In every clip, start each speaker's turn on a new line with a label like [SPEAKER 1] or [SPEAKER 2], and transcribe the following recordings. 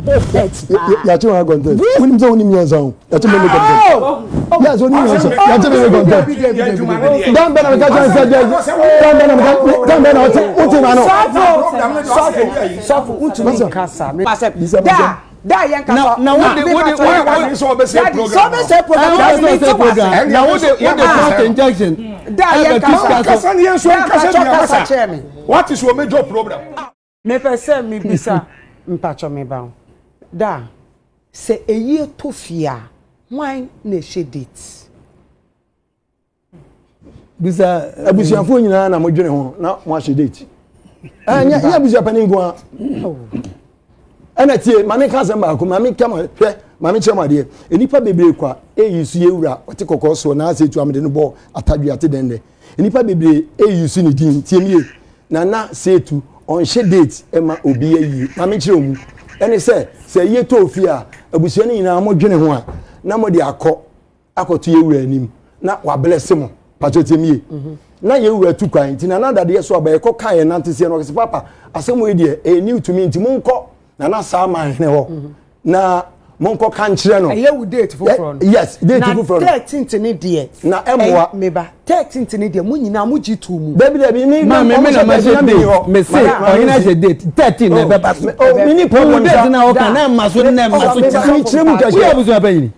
[SPEAKER 1] Wabɔ bet paa.
[SPEAKER 2] Yàtí wọn content. Wọ́n ní sọ wọ́n ní miẹnsa o. Yàtí mi ní content. Yàtí wọ́n ní miẹnsa. Yàtí mi ní content. Dan bẹ́ẹ̀ na mi ká kyerɛ nsɛ jẹ́ dan bẹ́ẹ̀ na mi ká dan bẹ́ẹ̀ na ɔte ɔte ma no.
[SPEAKER 1] Sɔfo sɔfo sɔfo ntumi nkasa. Da da yɛn kasa.
[SPEAKER 3] Na wo de wo de wo
[SPEAKER 4] de sɛ ɔbɛsɛ program.
[SPEAKER 1] Sɛ ɔbɛsɛ program.
[SPEAKER 3] Na wo de program. Na wo de wo de court injection.
[SPEAKER 1] Da yɛn kasa.
[SPEAKER 4] Kasa ni yɛn nso nkasa
[SPEAKER 1] Da
[SPEAKER 4] bi
[SPEAKER 1] kasa
[SPEAKER 4] amasa.
[SPEAKER 1] kyerɛ mi.
[SPEAKER 4] What is your major problem?
[SPEAKER 1] Mepɛ sɛ mebisa mpakyɛ me ba wo. Da sɛ eyie to fie a hwan na ɛhyɛ date?
[SPEAKER 3] Bisa
[SPEAKER 2] Abusuafoɔ nyinaa na mo dwene ho na mo ahyɛ date. Ɛnyɛ nyɛ abusuapanin nko ara. Ɛna tie maame ka asɛm baako maame ka ma hwɛ maame kyerɛ mo adeɛ. Nnipa bebree kwa eyi so yɛ wura ɔte kɔkɔɔ soɔ na asɛ etu amede no bɔ atadwe ate dɛndɛ. Nnipa bebree eyi so ne din tie nie nana seetu ɔnhyɛ date ɛma obi ayie maame kyerɛ mu ɛne sɛ sɛ yie tɔ ofie a abusua no nyinaa mo dwene ho a na mo de akɔ akɔto yɛ wura anim na wablɛse mo patro tie mie na yɛ wura tu kwan nti nana dadeɛ so aba yɛkɔ ka yɛ nante seɛ no ɔkɛsɛ papa asɛm wei deɛ ɛyɛ new to me nti monkɔ nana saa man hene hɔ na monkɔ ka nkyerɛ no.
[SPEAKER 1] Ɛyɛ wo date foforɔ no.
[SPEAKER 2] Yes, date foforɔ no.
[SPEAKER 1] Na 13th ne deɛ.
[SPEAKER 2] Na ɛmmoa.
[SPEAKER 1] Meba 13th ne deɛ mo nyinaa mo gye to mu.
[SPEAKER 2] Dabi dabi mi
[SPEAKER 3] Ma me me na ma hyɛ date. Me se ɔhene ahyɛ date 13 na ɛbɛba so.
[SPEAKER 2] Oh, mi ni problem
[SPEAKER 3] Wo date na ɔka na ɛma so na ɛma so kyerɛ.
[SPEAKER 2] Mi kyerɛ mu kɛkɛ.
[SPEAKER 3] Woyɛ abusua panyin.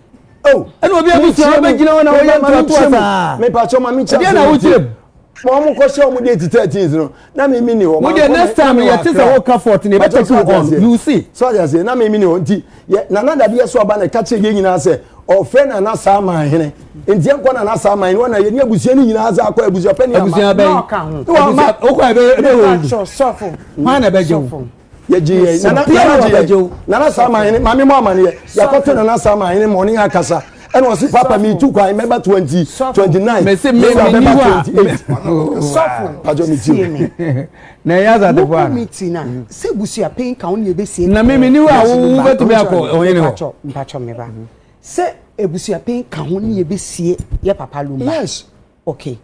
[SPEAKER 2] Oh,
[SPEAKER 3] Ɛna obi abusua bɛgyina hɔ na wɔyɛ ntoatoa saa.
[SPEAKER 2] Mi pa kyɛw ma mi kyerɛ.
[SPEAKER 3] Ɛdeɛ na wokyerɛ mu.
[SPEAKER 2] Wɔn mo kɔ hyɛ wɔn date 13th no na mi mi ni hɔ.
[SPEAKER 3] Wo deɛ next time yɛte sɛ woka 14 yɛbɛ take you on you see.
[SPEAKER 2] So ɔde aseɛ na mi mi ni hɔ nti yɛ nana dadeɛ so aba na ɛka kyerɛ yɛn nyinaa sɛ ɔfrɛ nana saa man hene nti yɛn kɔ nana saa man hene wɔn na yɛ ni abusua ni nyinaa sɛ akɔ abusua pɛ ni ama.
[SPEAKER 3] Abusua bɛn.
[SPEAKER 1] Na ɔka ho.
[SPEAKER 3] Abusua wokɔ ɛbɛ ɛbɛ wɔ
[SPEAKER 1] Mpakyɛ sɔfo.
[SPEAKER 3] Hwan na ɛbɛgye wo?
[SPEAKER 2] Yɛgye yɛn nana
[SPEAKER 3] Obiara
[SPEAKER 2] nana gye
[SPEAKER 3] bɛgye
[SPEAKER 2] yɛn
[SPEAKER 3] wo.
[SPEAKER 2] nana saa man hene maame mu amaneɛ yɛakɔto nana saa man hene ma ɔne yɛn akasa ɛna ɔsi papa mi tu kwan mɛba 29
[SPEAKER 3] Mese me
[SPEAKER 2] mɛba
[SPEAKER 3] me ni hɔ a.
[SPEAKER 2] 28.
[SPEAKER 1] Sɔfo.
[SPEAKER 2] Pàjọ́ mi
[SPEAKER 1] tie
[SPEAKER 2] tie
[SPEAKER 1] me.
[SPEAKER 3] Na ɛyɛ asatefo
[SPEAKER 1] Mokɔ
[SPEAKER 3] a.
[SPEAKER 1] meeting a sɛ busuapanyin ka wo ne yɛbɛsie.
[SPEAKER 3] Na me me ni hɔ a wo wo bɛtumi akɔ ɔhene hɔ.
[SPEAKER 1] Mpakyɛ mpakyɛ me ba. Sɛ ebusuapanyin ka ho ne yɛbɛsie yɛ papa Lumba.
[SPEAKER 2] Yes.
[SPEAKER 1] Okay.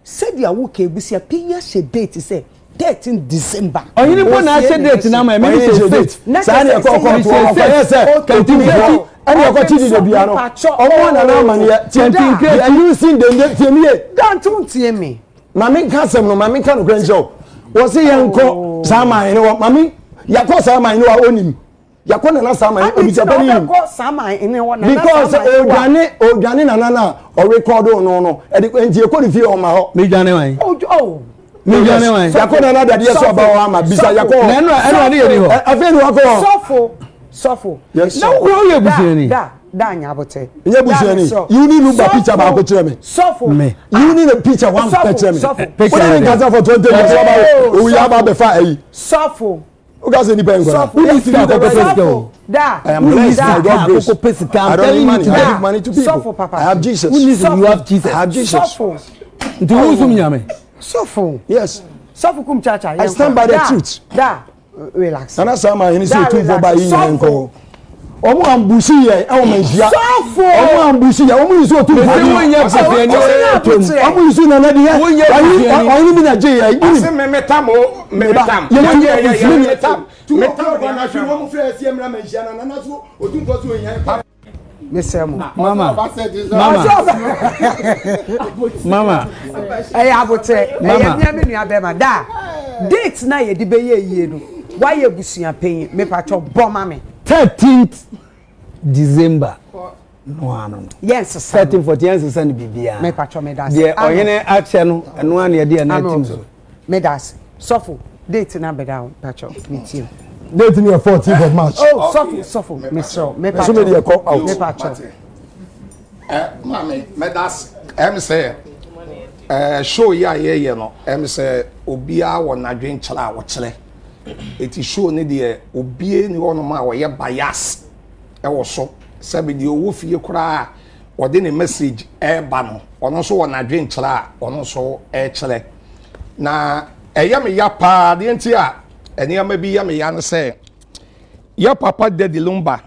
[SPEAKER 1] Sɛdeɛ woka ebusuapanyin ahyɛ date sɛ 13 December.
[SPEAKER 3] Ɔhene mpo na ahyɛ date na ama ɛmi
[SPEAKER 2] Ɔyɛ
[SPEAKER 3] hyɛ
[SPEAKER 2] hyɛ
[SPEAKER 3] date.
[SPEAKER 2] date saa ne ɛkɔ ɔkɔ to ɔkɔyɛ sɛ kɛntɛnfoɔ ɛne ɛkɔ kyi dide bia no ɔmo nana amaneɛ
[SPEAKER 3] Kɛntɛnkɛ.
[SPEAKER 2] yɛ using dende tie mi ye
[SPEAKER 1] Dante ntie me.
[SPEAKER 2] maame nka asɛm no maame nka nokora nkyɛw o wɔsi yɛn nkɔ saa man ne wɔ maame yakɔ saa man ne wɔ a onim yakɔ nana saa man
[SPEAKER 1] Adi nti na
[SPEAKER 2] obisapanyin nim
[SPEAKER 1] wobɛkɔ saa man ne hɔ nana
[SPEAKER 2] because
[SPEAKER 1] saa man ne hɔ a-
[SPEAKER 2] odwane odwane nana na ɔrekɔdo no no ɛde nti ekɔ ne fie ɔma hɔ.
[SPEAKER 3] Mi dwane wan.
[SPEAKER 1] Oh.
[SPEAKER 3] Mi dwane wan.
[SPEAKER 2] Yakɔ nana dadeɛ so ɔba hɔ ama bisa yakɔ hɔ.
[SPEAKER 3] Na ɛnu ɛnu ade yɛ ni hɔ.
[SPEAKER 2] Ɛ, afei ni wakɔ hɔ.
[SPEAKER 1] Sɔfo sɔfo.
[SPEAKER 2] Yes.
[SPEAKER 3] Na wo kura woyɛ busuani.
[SPEAKER 1] Da da nya abote.
[SPEAKER 2] Nyɛ busuani. You need Lumba picture baako kyerɛ me.
[SPEAKER 1] Sɔfo.
[SPEAKER 3] Me.
[SPEAKER 2] You need a picture one
[SPEAKER 1] Sɔfo,
[SPEAKER 2] picture me.
[SPEAKER 1] sɔfo.
[SPEAKER 3] Picture
[SPEAKER 2] Wọ́n ní
[SPEAKER 3] yɛ
[SPEAKER 2] nkasa for 20 years wọ́n bá owu yà bá bẹ̀ fa ẹ̀yí.
[SPEAKER 1] Sɔfo.
[SPEAKER 2] O ka se nipa yẹn nkɔla.
[SPEAKER 1] Sɔfo.
[SPEAKER 3] Who sika akɔkɔ pɛ sika o?
[SPEAKER 1] Da.
[SPEAKER 2] I am blessed by God grace.
[SPEAKER 3] Akɔkɔ pɛ sika.
[SPEAKER 2] I
[SPEAKER 3] I'm
[SPEAKER 2] don't need
[SPEAKER 3] telling you
[SPEAKER 2] money. I
[SPEAKER 3] today.
[SPEAKER 2] give money to people.
[SPEAKER 1] Sɔfo papa.
[SPEAKER 2] I have Jesus.
[SPEAKER 3] Who needs you have Jesus.
[SPEAKER 2] I have Jesus.
[SPEAKER 1] Sɔfo.
[SPEAKER 3] Nti wo sum nyame.
[SPEAKER 1] Sɔfo.
[SPEAKER 2] Yes.
[SPEAKER 1] Sɔfo kum chacha.
[SPEAKER 2] I stand by the truth.
[SPEAKER 1] Da. Relax.
[SPEAKER 2] Nana Sama yẹn sẹ
[SPEAKER 1] Da,
[SPEAKER 2] otumfoɔ ba yi
[SPEAKER 1] relax.
[SPEAKER 2] yẹn nkɔ. Ọmọ ambusi yẹ ẹwọ mẹ nhyia.
[SPEAKER 1] Sɔfo.
[SPEAKER 2] Ọmọ ambusi yẹ ọmọ yi so otumfoɔ
[SPEAKER 3] Mese
[SPEAKER 2] di.
[SPEAKER 3] wo nyɛ busuani
[SPEAKER 1] Ɔsɛ
[SPEAKER 3] o.
[SPEAKER 2] Ọmọ yi so nana di yẹ.
[SPEAKER 3] Wo nyɛ busuani.
[SPEAKER 2] Ọyìn mi na gye yẹ.
[SPEAKER 4] Ɔse me me tam o me me tam.
[SPEAKER 2] Yẹ
[SPEAKER 4] Yɛ
[SPEAKER 2] nyɛ
[SPEAKER 4] yɛ yɛ
[SPEAKER 2] busuani.
[SPEAKER 4] me tam. Me tam.
[SPEAKER 1] Mesrɛ mo.
[SPEAKER 3] Mama. Mama. Mama.
[SPEAKER 1] Ɛyɛ abotɛ. Ɛyɛ
[SPEAKER 3] Mama.
[SPEAKER 1] mmea me nua bɛrima. Da. Date na yɛde bɛyɛ yie no. Wayɛ busuapanyin. Mepatwɔ bɔ ma me.
[SPEAKER 3] 13th December. No ano no.
[SPEAKER 1] Yɛn sesa.
[SPEAKER 3] 13 14 yɛn sesa no biribiara.
[SPEAKER 1] Mepatwɔ me da ase.
[SPEAKER 3] Deɛ ɔhene akyɛ no ɛno ano yɛde ɛno atim so.
[SPEAKER 1] Me da ase. Sɔfo date na bɛda wo patwɔ me tie.
[SPEAKER 2] Date ni yɛ 14th of March.
[SPEAKER 1] Oh sɔfo sɔfo mesrɛ wo
[SPEAKER 2] So me deɛ kɔ out.
[SPEAKER 1] mepatwɔ.
[SPEAKER 4] Ɛ maame mɛda ase ɛm sɛ ɛɛ show yi a yɛyɛ no ɛm sɛ obiara wɔ n'adwenkyerɛ a wɔkyerɛ eti show ne deɛ obie ni hɔnom a wɔyɛ bias ɛwɔ so sɛbi deɛ ɔwɔ fie koraa a ɔde ne message ɛɛba no ɔno nso wɔ n'adwenkyerɛ a ɔno nso ɛɛkyerɛ na ɛyɛ me ya paa. Deɛ nti a nneɛma bi yɛ me ya no sɛ yɛ papa Daddy Lumba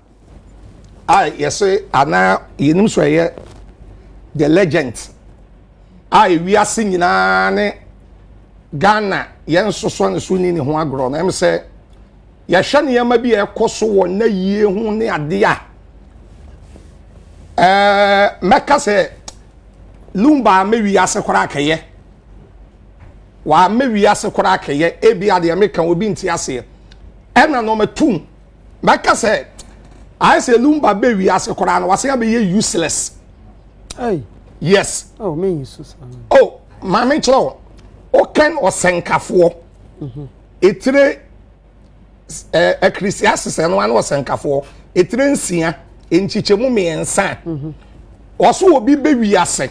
[SPEAKER 4] a yɛsɛ anaa yɛnim so ɛyɛ the legend a ewiase nyinaa ne Ghana yɛn nsoso ne so ni ne ho agorɔ na ɛm sɛ Yɛhwɛ nneɛma bi a ɛkɔ so wɔ nna yie ho ne adeɛ a, ɛɛ mɛka sɛ Lumba ama wiase koraa kɛyɛ. Wama wiase koraa kɛyɛ. Ebi adeɛ meka obi nte aseɛ. Ɛna nɔɔma tum. Mɛka sɛ ayɛ sɛ Lumba bɛ wiase koraa no wasan abɛyɛ useless.
[SPEAKER 1] Hey.
[SPEAKER 4] Yes.
[SPEAKER 1] Oh, me so.
[SPEAKER 4] Oh, maame kyerɛ wo. Wokan ɔsɛnkafoɔ. Mm-hmm. Etire ɛɛ Ecclesiastes ɛno ano ɔsɛnkafoɔ etire nsia nkyekyɛmu mmiɛnsa. Mm-hmm. Ɔso obi bɛ wiase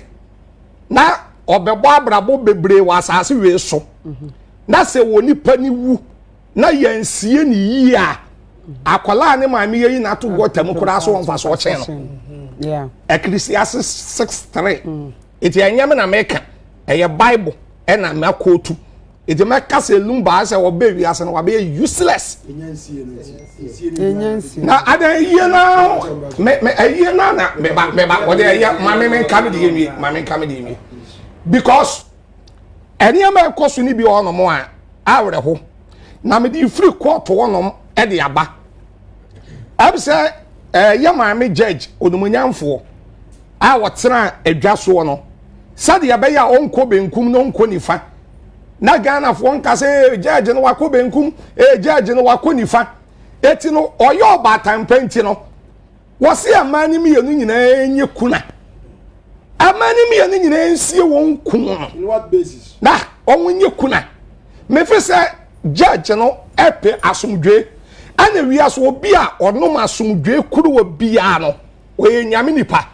[SPEAKER 4] na ɔbɛbɔ abrabɔ bebree wɔ asase wei so. Mm-hmm. Na sɛ wɔ nipa ni wu na yɛnsie ne yie a akwadaa ne maame yɛ yi na ato gɔta mu koraa so wɔn fa so ɔkyɛn no. Ecclesiastes 6:3. Mm. Eti ɛnyɛ me na meka ɛyɛ Bible ɛna mɛkootu. Eti mɛka sɛ Lumba sɛ ɔbɛ wiase no wabɛyɛ useless. Na adan yie na me me ɛyie na na meba meba ɔde ɛyɛ maame me nka me de yɛ nwie maame nka me de yɛ nwie because nneɛma ɛkɔ so ne bi wɔ hɔnom a awerɛho na mede firi kɔɔto hɔnom ɛde aba ɛm sɛ ɛyɛ maame judge onimonyamfoɔ a wɔtena adwa soɔ no sɛdeɛ ɛbɛyɛ a ɔnkɔ benkum na ɔnkɔ nifa na Ghanafoɔ nka sɛ ee judge no wakɔ benkum ee judge no wakɔ nifa eti no ɔyɛ ɔbaatan pa nti no wɔsi mmaa no mmienu nyinaa nye kuna mmaa no mmienu nyinaa nsie wɔn kun no na wɔn nye kuna mefi sɛ judge no ɛpɛ asomdwe ɛna wiase obi a ɔnom asomdwe kuruwa biara no ɔyɛ nyame nipa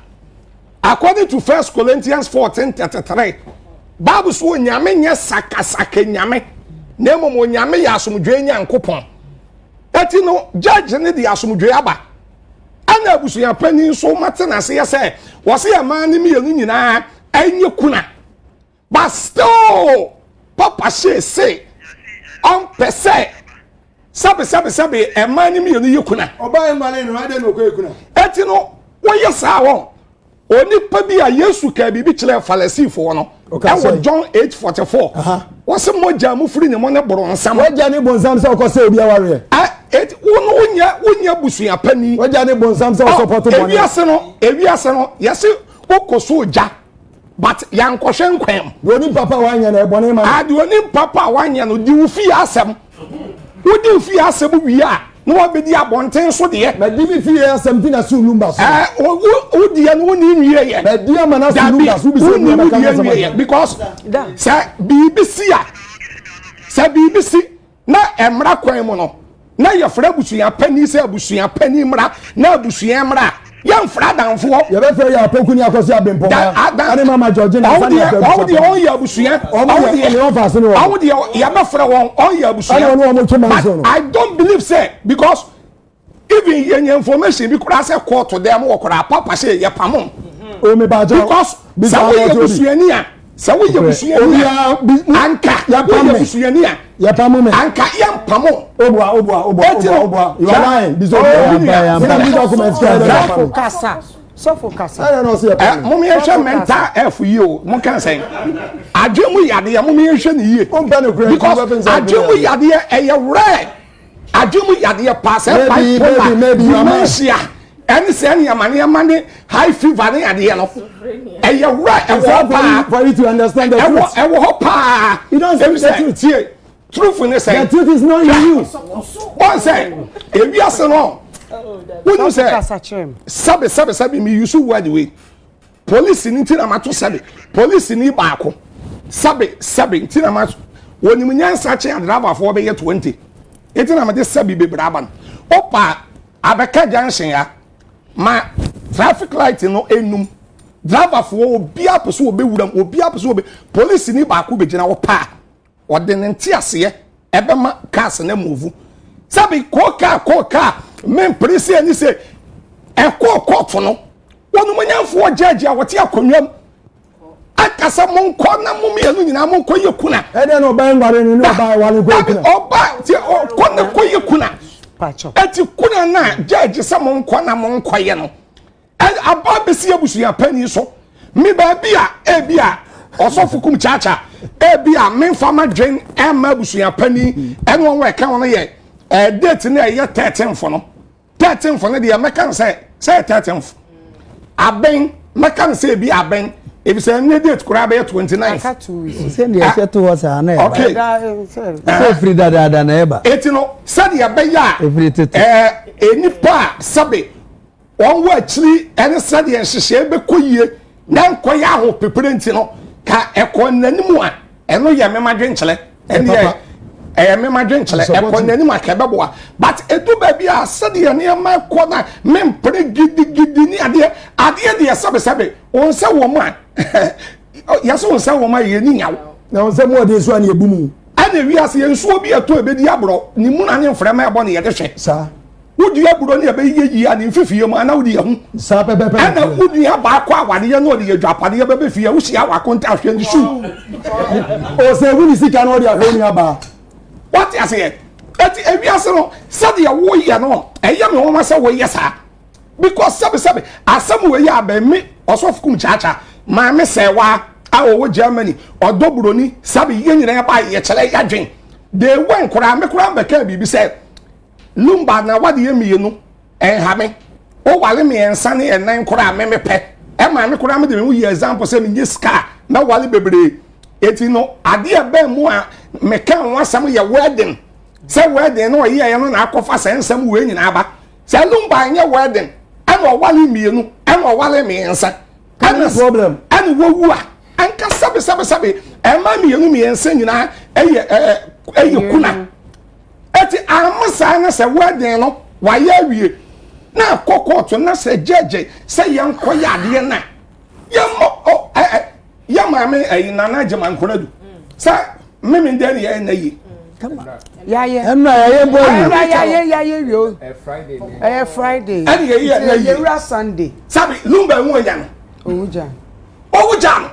[SPEAKER 4] according to First Corinthians 14:33 Bible so onyame nyɛ sakasaka nyame na mmom onyame yɛ asomdwe nyankopɔn eti no judge ne de asomdwe aba ɛna abusua panyin nso mate n'ase yɛ sɛ wɔse ɛmaa ne mmienu nyinaa ɛnyɛ kuna but still papa hyɛ se ɔmpɛ sɛ sɛbe sɛbe sɛbe ɛmaa ne mmienu yɛ kuna.
[SPEAKER 2] Ɔbaa nwale no adɛn na ɔkɔ yɛ kuna.
[SPEAKER 4] Eti no wɔyɛ saa wɔn onipa bi a Yesu kaa biribi kyerɛ Farisifoɔ no ɛwɔ John 8:44 wɔsɛ mogya mu firi ne mo ne boronsam.
[SPEAKER 2] Wagya ne bonsam sɛ ɔkɔ sɛ obi awareɛ.
[SPEAKER 4] Eti wo no wonyɛ wonyɛ busua panyin.
[SPEAKER 2] Wagya ne bonsam sɛ ɔsɔpɔto bɔne.
[SPEAKER 4] Ewiase no ewiase no yɛse wokɔ so gya. But yankɔhwɛ nkwan
[SPEAKER 2] mu. Deɛ onim papa a wanyɛ no ɛbɔne ma no.
[SPEAKER 4] Ah, deɛ onim papa a wanyɛ no, di wo fie asɛm. Wodi wo fie asɛm wie a, na wabɛdi abɔnten so deɛ.
[SPEAKER 2] Madi me fie asɛm ti na so lumba so.
[SPEAKER 4] Ɛɛ, wo wo deɛ no wonni nwie yɛ.
[SPEAKER 2] Madi ama na so lumba so.
[SPEAKER 4] Dabi, wonni wo deɛ nwie yɛ because sɛ biribi si a, sɛ biribi si. Na mmara kwan mu no, na yɛfrɛ abusua panin sɛ abusua panin mmra, na abusua mmra a, yɛmfrɛ adamfoɔ.
[SPEAKER 2] Yɛbɛfrɛ yɛ Apoku ne Akɔsi Abempɔma ɛne Mama Georgina ansa na yɛafrɛ abusua
[SPEAKER 4] panin. Ɔmo deɛ ɔyɛ abusua.
[SPEAKER 2] Ɔmo yɛ ɛne wɔn faase ne wɔn.
[SPEAKER 4] Ɔmo deɛ yɛbɛfrɛ wɔn ɔyɛ abusua.
[SPEAKER 2] Ɛne wɔn wɔn twe manso no.
[SPEAKER 4] But I don't believe sɛ because even yɛn yɛn information bi koraa sɛ kóòtù dɛm wɔ koraa papa sɛ yɛ pamo.
[SPEAKER 2] O mi ba jɛ
[SPEAKER 4] because sɛ woyɛ busuani a sɛ woyɛ busuani a anka woyɛ busuani a
[SPEAKER 2] yɛ pamo mi
[SPEAKER 4] anka yɛ mpamo.
[SPEAKER 2] Obua obua obua obua obua you are lying biso obua sɛ bi document kɛ
[SPEAKER 1] ɛdɛ pamo. Sɔfo kasa sɔfo kasa.
[SPEAKER 2] Ɛyɛ na ɔsi yɛ pamo.
[SPEAKER 4] Mo mi yɛ hwɛ mental health yi o mo kan sɛn adwe mu yadeɛ mo mi yɛ hwɛ ne yie.
[SPEAKER 2] O n bɛ ne kura
[SPEAKER 4] because adwe mu yadeɛ ɛyɛ rare. Adwene mu yadeɛ paa sɛ bipolar, dementia ɛne sɛ nneɛma nneɛma ne high fever ne adeɛ no ɛyɛ wura ɛwɔ hɔ paa ɛwɔ ɛwɔ hɔ paa ebi sɛ tie truth ne sɛ
[SPEAKER 2] the truth is not in you
[SPEAKER 4] wɔn sɛ ewiase no wɔn sɛ sɛbi sɛbi sɛbi mi yusu word wei. Polisi ni nti na mato sɛbe. Polisi ni baako. Sɛbe sɛbe nti na mato. Wɔnim nyansa kyen adrabafoɔ bɛyɛ 20. Nti na mede sɛbe bebree aba no. Opa abɛka junction ya. Ma traffic light no enum. Driverfoɔ obiara pɛ sɛ ɔbɛwura mu, obiara pɛ sɛ ɔbɛ. Polisi ni baako bɛgyina hɔ paa. Ɔde ne nteaseɛ ɛbɛma cars no amuvu. Sɛbi kɔɔ kaa kɔɔ kaa mempere sɛ ɛni sɛ ɛkɔɔ kɔɔto no wɔn mu nyanfoɔ gyɛɛgye a wɔte akonnwa mu aka sɛ monkɔ na mo mmienu nyinaa monkɔ yɛ kuna.
[SPEAKER 2] Ɛdeɛ na ɔbaa nware no ne ɔbaa ware kɔ yɛ kuna.
[SPEAKER 4] Ɔbaa ti ɔkɔ ne kɔ yɛ kuna. Ɛti kuna na gyɛɛgye sɛ monkɔ na monkɔ yɛ no. Aba abɛsi abusua panyin so. Me baabi a ebi a ɔsɔfo kum kyaakya ebi a memfa madwen ɛma abusua panyin ɛne wɔn a ɛka wɔn yɛ. ɛɛ date no ɛyɛ 13th no. 13th no deɛ mɛka no sɛ sɛ 13th. Abɛn mɛka no sɛ ebi abɛn ebisɛ ɛnɛ date koraa bɛyɛ 29th.
[SPEAKER 1] Aka 2 weeks.
[SPEAKER 3] Sɛdeɛ ɛhyɛ to hɔ saa na ɛba.
[SPEAKER 4] Okay.
[SPEAKER 3] Sɛ efiri dadaada na ɛba.
[SPEAKER 4] Eti no sɛdeɛ ɛbɛyɛ a
[SPEAKER 3] Efiri tete.
[SPEAKER 4] Ɛɛ nipa a sɛbe wɔn wɔ akyiri ɛne sɛdeɛ nhyehyɛe bɛkɔ yie na nkɔyɛ ahopepere nti no ka ɛkɔ n'anim a ɛno yɛ mema dwenkyerɛ ɛneɛ ɛyɛ mema dwenkyerɛ ɛkɔ n'anim a ka ɛbɛboa but ɛdu baabi a sɛdeɛ nneɛma ɛkɔ na mempere gidigidi ne adeɛ adeɛ deɛ sɛbesɛbe wɔn sɛ wɔn a yɛsɛ wɔn sɛ wɔn a yɛ ni nyaw.
[SPEAKER 2] Na wɔn sɛ mu ɔde nsuo a ne ebu mu.
[SPEAKER 4] Ɛna wiase yɛ nsuo bi ɛtɔ ebedi aborɔ ne mu na ne mframa ɛbɔ ne yɛde hwɛ.
[SPEAKER 2] Saa.
[SPEAKER 4] Wodua aburo ne ɛbɛyɛ yie a ne mfifie mu ana wode yɛ
[SPEAKER 2] Saa pɛpɛpɛ.
[SPEAKER 4] Ɛna wodua baako awadeɛ na ɔde yɛ adwapadeɛ bɛbɛ fie a wohyia wako nta ahwɛ ne su.
[SPEAKER 2] Ɔsɛ ewu ne sika na ɔde ahwɛ onua baa.
[SPEAKER 4] Wate aseɛ? Eti ewiase no sɛdeɛ woyɛ no ɛyɛ me nwonwa sɛ woyɛ saa because sɛbesɛbe asɛm wei yɛ abɛn me ɔsɔfo kum kyaakyaa maame sɛwa a ɔwɔ Germany ɔdɔ buroni sɛbe yɛn nyinaa ba yɛkyerɛ yɛadwen de wɛn koraa me koraa mbɛka biribi sɛ Lumba na wade yɛ mmienu ɛnha me wowale mmiɛnsa ne ɛnan koraa me mepɛ ɛma me koraa mede me ho yɛ example sɛ menyɛ sika a mɛwale bebree eti no adeɛ bɛn mu a meka ho asɛm yɛ wedding sɛ wedding no ɔyɛɛ no na akɔfa sɛ nsɛm wei nyinaa ba sɛ Lumba nyɛ wedding ɛna ɔwale mmienu ɛna ɔwale mmiɛnsa ɛna
[SPEAKER 2] problem
[SPEAKER 4] ɛna wawu a anka sɛbe sɛbe sɛbe ɛma mmienu mmiɛnsa nyinaa ɛyɛ ɛɛ ɛyɛ kuna. Eti ama saa na sɛ wedding no wayɛ awie na akɔ court na sɛ judge sɛ yɛnkɔ yɛ adeɛ na yɛmmɔ ɔ ɛ ɛ yɛ maame ɛyi Nana Agyeman-Konadu sɛ mímí dɛ ne yɛyɛ na yie.
[SPEAKER 1] Yɛayɛ.
[SPEAKER 3] Ɛnna yɛayɛ bɔ yi.
[SPEAKER 1] Ɛnna yɛayɛ yɛayɛ wie o. Ɛyɛ Friday.
[SPEAKER 4] Ɛna yɛyɛ na yie.
[SPEAKER 1] Yɛwura Sunday.
[SPEAKER 4] Sabi Lumba ehu enya no.
[SPEAKER 1] Owu gya.
[SPEAKER 4] Owu gya no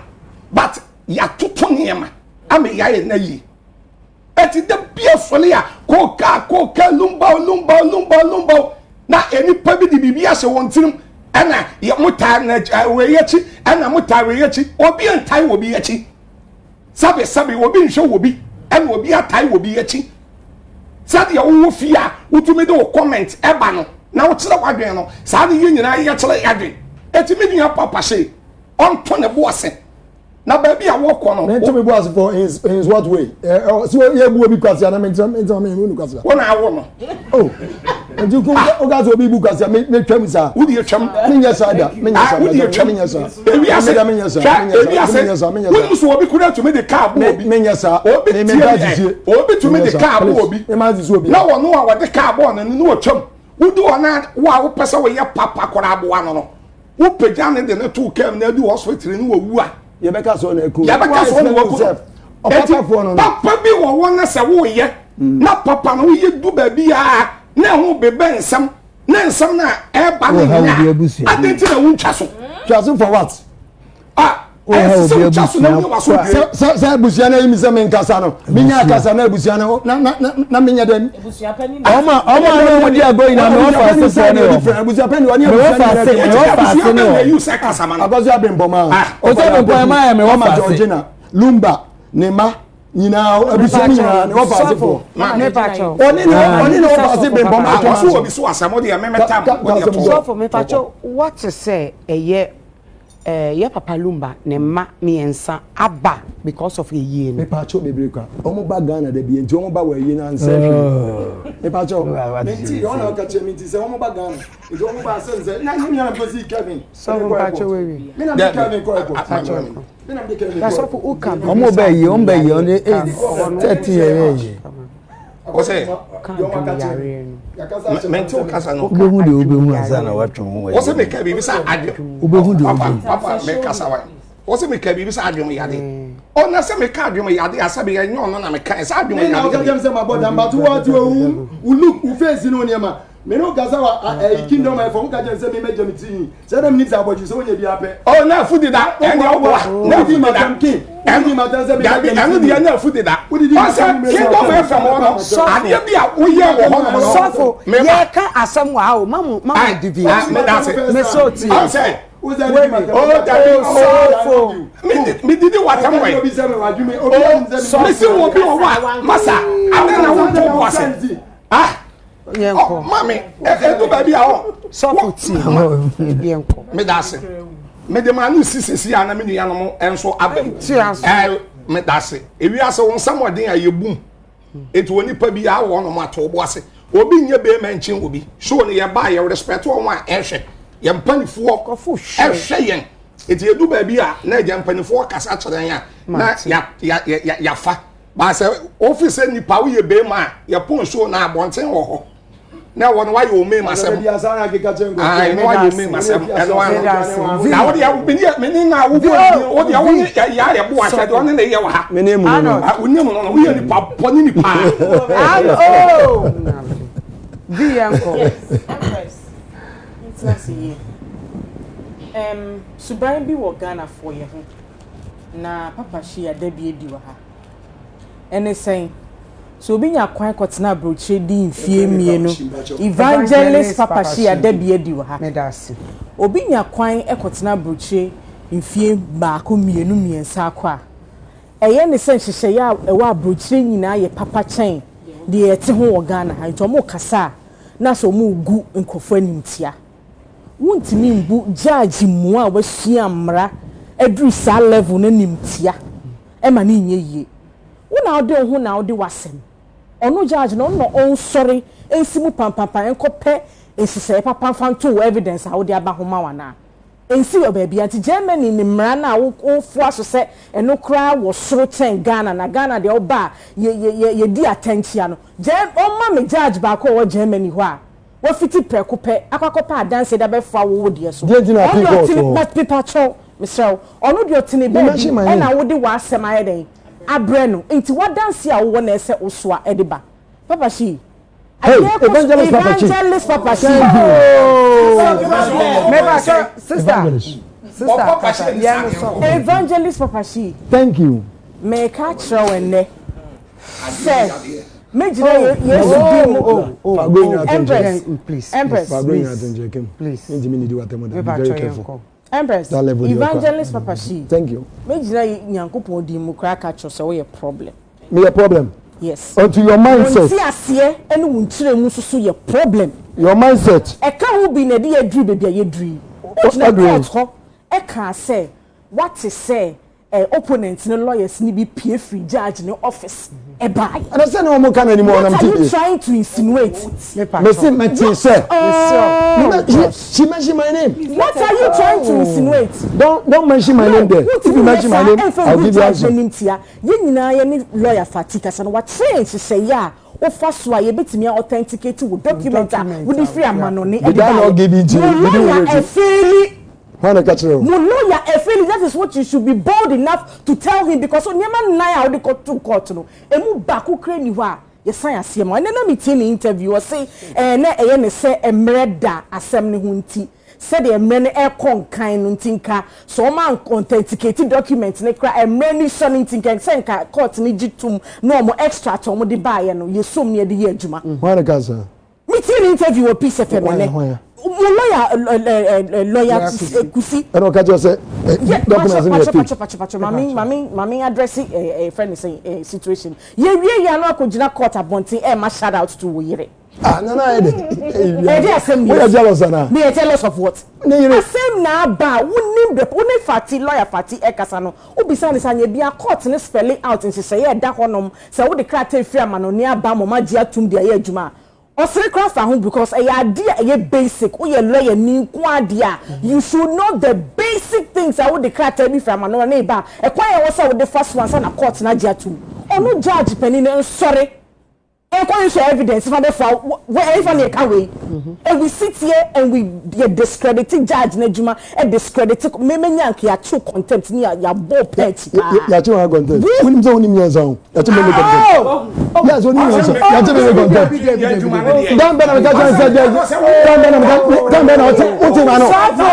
[SPEAKER 4] but yɛatoto nneɛma ama yɛayɛ na yie. Eti da bi asɔre a koka koka lumba lumba lumba lumba na nipa bi de biribi ahyɛ wɔn tirim ɛna yɛ mo taa na wei akyi ɛna mo taa wei akyi obi ntae wɔ bi akyi sabe sabe obi nhwɛ wɔ bi ɛna obi atae wɔ bi akyi sɛdeɛ wowɔ fie a wotumi de wo comment ɛba no na wokyerɛ w'adwene no saa ne yɛ nyinaa yɛkyerɛ yɛadwene eti me nua papa hye ɔnto ne bo ase na baabi a wɔkɔ no.
[SPEAKER 2] Mɛnto mi bu ase for his his what way? Ɛ ɛ si yɛ bu obi kwasia na mɛnti mɛnti mi nu kwasia.
[SPEAKER 4] Wɔn na awo no.
[SPEAKER 2] Oh nti ko o ka sɛ obi bu kwasia mi mi twɛm saa.
[SPEAKER 4] Wudi yɛ twɛm.
[SPEAKER 2] Mi nyɛ saa da mi nyɛ saa
[SPEAKER 4] da. Wudi yɛ twɛm.
[SPEAKER 2] Mi nyɛ saa.
[SPEAKER 4] Ewi ase
[SPEAKER 2] mi nyɛ saa.
[SPEAKER 4] Ewi ase
[SPEAKER 2] Mi nyɛ saa mi nyɛ saa.
[SPEAKER 4] Wọ́n mu obi kura tumi de kaa bɔ obi.
[SPEAKER 2] Mi nyɛ saa.
[SPEAKER 4] Obi tie mi ɛ obi tumi de kaa bɔ obi.
[SPEAKER 2] Mi ma sisi obi.
[SPEAKER 4] Na wɔn a wɔde kaa bɔ no no wɔtwam. Wodi wɔn a wo a wopɛ sɛ wɔyɛ papa koraa aboa no no. Wopagya ne de ne to kaa mu na adu hospital ne wɔwu a.
[SPEAKER 2] Yɛbɛka sɛ ɔna eku.
[SPEAKER 4] Yɛbɛka sɛ ɔna waku no.
[SPEAKER 2] Ɔpapafoɔ no.
[SPEAKER 4] Papa bi wɔ hɔ na sɛ woyɛ na papa no woyɛ du baabi a na ɛho bebɛ nsɛm na nsɛm na ɛba ne nyinaa adi nti na wontwa so.
[SPEAKER 2] Twa so for what?
[SPEAKER 4] Ah, ɛsɛ sɛ wotwa so na wonya waso due.
[SPEAKER 2] Sɛ sɛ abusua no ayi mi sɛ menkasa no menya akasa na abusua no na na na menyɛ dɛ.
[SPEAKER 3] Ɔma ɔma ne wɔn di agorɔ nyinaa mɛ wɔfa ase fɔ ne wɔ.
[SPEAKER 2] Abusua pɛ ni ɔne
[SPEAKER 3] Mɛ
[SPEAKER 2] abusua
[SPEAKER 3] wɔfa ase mɛ wɔfa ase ne wɔ.
[SPEAKER 2] Akɔso abempɔma.
[SPEAKER 3] Ɔsɛ abempɔma maa yɛ mɛ wɔfa ase.
[SPEAKER 2] Georgina Lumba ne ma nyinaa abusua no nyinaa ne wɔfa ase fɔ.
[SPEAKER 1] Ɔne
[SPEAKER 2] ne ɔne ne wɔfa ase bempɔma.
[SPEAKER 4] Akɔso wɔ bi so asɛm ɔde yɛ mɛmɛ tam ɔde yɛ to.
[SPEAKER 1] Sɔfo mepakyɛw wate sɛ ɛyɛ yɛ papa Lumba ne mma mmiɛnsa aba because of eyie no.
[SPEAKER 2] Mepakyɛw bebree kwa wɔn ba Ghana da bi nti wɔn ba wɔ ayie na nsɛ hwee. Mepakyɛw nti wɔn na ɔka kyerɛ mi nti sɛ wɔn ba Ghana nti wɔn ba asɛm sɛ na nyɛ mi na mpɛ si Kevin.
[SPEAKER 1] Sɔfo mpakyɛw ewi.
[SPEAKER 2] Mi na mi Kevin kɔ airport. Mi na mi Kevin kɔ airport.
[SPEAKER 1] Sɔfo uka bi.
[SPEAKER 3] Ɔmo bɛ yie ɔmo bɛ yie ɔmo eight 13 yɛ yɛ yie.
[SPEAKER 4] Ɔsɛ mɛnti o kasa no.
[SPEAKER 3] Wobɛhu deɛ wobɛhu ansa na woatwe ho wɔ
[SPEAKER 4] Wɔsɛ meka biribi sɛ adwe.
[SPEAKER 3] Wobɛhu deɛ wobɛhu.
[SPEAKER 4] Papa mekasa wa. Wɔsɛ meka biribi sɛ adwom yade. Ɔna sɛ meka adwom yade asɛ bɛyɛ nyɛ ɔno na meka sɛ adwom yade.
[SPEAKER 2] Na ɔka kyɛm sɛ mabɔ dam but wo ate wo wo look wo face ne wo nneɛma. Me ne wo kasa wɔ ɛyi kingdom ɛfɔ wo ka kyɛm sɛ me mɛgya me tiri nwi. Sɛ na menim sɛ abɔdwe sɛ wonya bi apɛ.
[SPEAKER 4] Oh na afu deda ɛne ɔboa na afu deda. Dabi ɛno deɛ na afu deda. Ɔsɛ kingdom fm hɔ no adeɛ bi a woyɛ wɔ hɔ nom no.
[SPEAKER 1] Sɔfo yɛka asɛm wɔ ha o mamu mamu deviate. Mesɛ otie.
[SPEAKER 4] Ɔsɛ
[SPEAKER 2] Oh
[SPEAKER 4] dabi
[SPEAKER 1] Sɔfo.
[SPEAKER 4] Mi didi watam wɛ. Mesi wɔ bi wɔ hɔ a masa adɛn na wonto bo ase. Ah.
[SPEAKER 1] Yɛnkɔ.
[SPEAKER 4] Maame, ɛdu baabi a ɔ.
[SPEAKER 1] Sɔfo tie. Yɛnkɔ.
[SPEAKER 4] Meda ase. Mede maa no si sisi a na me nuanom nso aba mu. Ɛɛ meda ase. Ewiase wo nsɛm ɔden a yɛbum. Eti wɔ nipa bi a wɔ nom ato bo ase. Obi nyɛ bɛrima nkyen obi. Show no yɛba yɛ respect wɔn a ɛhwɛ. Yɛn mpanifoɔ ɛhwɛ yɛn. Eti edu baabi a na agya mpanifoɔ kasa kyerɛ yɛn a na ya ya ya yafa. Baasɛ ofi sɛ nipa woyɛ bɛrima a yɛpɔn show na abɔnten wɔ hɔ. Na ɛwɔ no wayɛ ome ma sɛm. Ayi na wayɛ ome ma sɛm ɛno ano. Na wo deɛ mene mene na wo bɔ wo deɛ wo ne yɛ ayɛ bo ahwɛ deɛ ɔne ne yɛ wɔ ha.
[SPEAKER 2] Mene mu no.
[SPEAKER 4] Wo ne mu no no woyɛ nipa bɔ ne nipa.
[SPEAKER 1] Ano oh. Bi yɛn kɔ.
[SPEAKER 5] Yes, Empress. Ntina se yie. Um, suban bi wɔ Ghanafoɔ yɛ ho na Papa Shee ada bi adi wɔ ha. Ɛne sɛn? Sɛ obi nya kwan kɔtena aburokyire di mfie mmienu, Evangelist Papa Shee ada bi adi wɔ ha. Obi nya kwan kɔtena aburokyire mfie baako, mmienu, mmiɛnsa akɔ a, ɛyɛ ne sɛ nhyehyɛeɛ a ɛwɔ aburokyire nyinaa yɛ papa kyɛn deɛ yɛte ho wɔ Ghana ha. Nti wɔrekasa a, na asɛ wɔregu nkurɔfoɔ animtia. Wontumi mbu judge mua a wasua mmara aduru saa level no animtia ma no nyɛ yie. Wo na wode wo ho na wode w'asɛm. Ɔno judge no, ɔno na ɔnsɔre nsi mu pampampan nkɔpɛ nhyehyɛeɛ papa mfa nto wo evidence a wode aba ho ma wo anaa? Ɛnsi wɔ baabiara. Nti Germany ne mmara no a wofoa so sɛ ɛno koraa wɔ soro kyɛn Ghana na Ghana deɛ woba a yɛ yɛ yɛdi atɛnkyea no, ɔmma me judge baako a ɔwɔ Germany hɔ a Wafiti prɛko pɛ akɔ akɔpɛ adanseɛ de abɛfoa wo wo deɛ so.
[SPEAKER 2] Deɛ nti na
[SPEAKER 5] Ɔno
[SPEAKER 2] appeal
[SPEAKER 5] deɛ
[SPEAKER 2] court
[SPEAKER 5] ɔtene
[SPEAKER 2] wɔ hɔ?
[SPEAKER 5] but mepakyɛw mesrɛ wo ɔno deɛ ɔtene
[SPEAKER 2] You
[SPEAKER 5] baabi
[SPEAKER 2] mention my name.
[SPEAKER 5] ɛna wode w'asɛm ayɛ dɛn abrɛ no nti w'adanseɛ a wowɔ na ɛsɛ wosoa ɛde ba Papa Shee
[SPEAKER 2] Hey,
[SPEAKER 5] adeɛ kɔ so
[SPEAKER 2] Evangelist Papa Shee.
[SPEAKER 5] Evangelist Papa Shee.
[SPEAKER 2] Thank you.
[SPEAKER 1] Mepakyɛw sister
[SPEAKER 2] Evangelist.
[SPEAKER 1] sister kasa yɛn no sɔfo.
[SPEAKER 5] Evangelist Papa Shee.
[SPEAKER 2] Thank you.
[SPEAKER 5] Meka akyerɛ wo ɛnnɛ sɛ mɛgyina Yesu din mu. Empress, Empress, Empress, Evangelist Papa Shee.
[SPEAKER 2] Thank you.
[SPEAKER 5] Mɛgyina Nyankopɔn din mu koraa ka kyerɛ sɛ woyɛ problem.
[SPEAKER 2] Meyɛ problem.
[SPEAKER 5] Yes.
[SPEAKER 2] Unto your mindset.
[SPEAKER 5] Wo nteaseɛ ne wo nkyerɛmu nso so yɛ problem.
[SPEAKER 2] Your mindset.
[SPEAKER 5] Ɛka ho bi na ɛde yɛaduru baabi a yɛaduru yi. Wogyina court hɔ ɛkaa sɛ woate sɛ eh, opponent ne lawyers no bi pue firi judge ne office ɛbaeɛ.
[SPEAKER 2] Ɛna sɛ ne wɔn ka n'anim wɔn
[SPEAKER 5] What
[SPEAKER 2] ti
[SPEAKER 5] are you
[SPEAKER 2] die.
[SPEAKER 5] trying to insinuate?
[SPEAKER 2] Mesi mete sɛ. She mention my name.
[SPEAKER 5] What are you trying to insinuate?
[SPEAKER 2] Don't mention my name there. If you mention my name, I'll give you answer.
[SPEAKER 5] N'anim tia. Yɛn nyinaa yɛ ne lawyer Fati kasa no wakyerɛ nhyehyɛeɛ a wofa so a yɛbɛtumi a authenticate wo document a wode firi amanɔne ɛde
[SPEAKER 2] Did I not give it to you?
[SPEAKER 5] baeɛ.
[SPEAKER 2] Did you
[SPEAKER 5] Mo lawyer
[SPEAKER 2] wait?
[SPEAKER 5] ɛfeeli.
[SPEAKER 2] Hwan na ɛka kyerɛ wo?
[SPEAKER 5] Mo lawyer ɛfeeli that is what you should be bold enough to tell him because nneɛma nnan a wode kɔto court no emu baako koraa nni hɔ a yɛsan aseɛ ma wo. Ɛnnɛ na metie ne interview ɔse ɛɛ na ɛyɛ ne sɛ mmerɛ da asɛm no ho nti sɛdeɛ mmerɛ no ɛrekɔ nkan no nti nka sɛ wɔn an authenticate document no koraa mmerɛ no sua no nti nka ɛsɛ nka court no gye tom na wɔn extract a wɔde baeɛ no yɛsom na yɛde yɛ adwuma.
[SPEAKER 2] Hwan na ɛka saa?
[SPEAKER 5] Me tie ne interview wɔ Peace FM ɛnɛ. Mo lawyer lawyer Kusi.
[SPEAKER 2] Ɛna ɔka kyerɛ sɛ documents no yɛ fake.
[SPEAKER 5] Pacho pacho pacho maame maame maame address ɛ ɛ fɛn ne sɛn ɛ situation. Yɛ wie yɛ ano akɔgyina court abɔnten ɛma shout out to wo yere.
[SPEAKER 2] Ah nana ayɛ dɛ.
[SPEAKER 5] Ɛdi asɛm ni.
[SPEAKER 2] Woyɛ jealous ana?
[SPEAKER 5] Me yɛ jealous of what?
[SPEAKER 2] Ne yere.
[SPEAKER 5] Asɛm na aba a wonim the wo ne Fati lawyer Fati ɛkasa no wobisa ne sɛ anyɛ bia court no spelling out nhyehyɛeɛ ɛda hɔnom sɛ wode krataa firi amanɔne aba ma ɔmo agye atum de ayɛ adwuma a Ɔsere koraa fa ho because ɛyɛ adeɛ a ɛyɛ basic, woyɛ lawyer ni nko ara deɛ a, you should know the basic things a wode krataa bi firi amanɔne reba a, ɛkwan a ɛwɔ sɛ wode fa so ansa na court no agye atom. Ɔno judge panin no nsɔre nkɔ nhwɛ evidence fa bɛfoa wo, ɛhefa na yɛka wei? And we sit here and we yɛ discredit judge no adwuma, discredit, me menya anka yɛakye wo contempt ne yɛabɔ wo paa akyi paa.
[SPEAKER 2] Yɛakye wɔn contempt. Wonim sɛ wonim nyansa o. Yɛakye me me contempt. Yes, wonim nyansa. Yɛakye me me contempt. Dan bɛ na meka kyerɛ sɛ judge. Dan bɛ na meka dan bɛ na ɔte wote ma no.
[SPEAKER 1] Sɔfo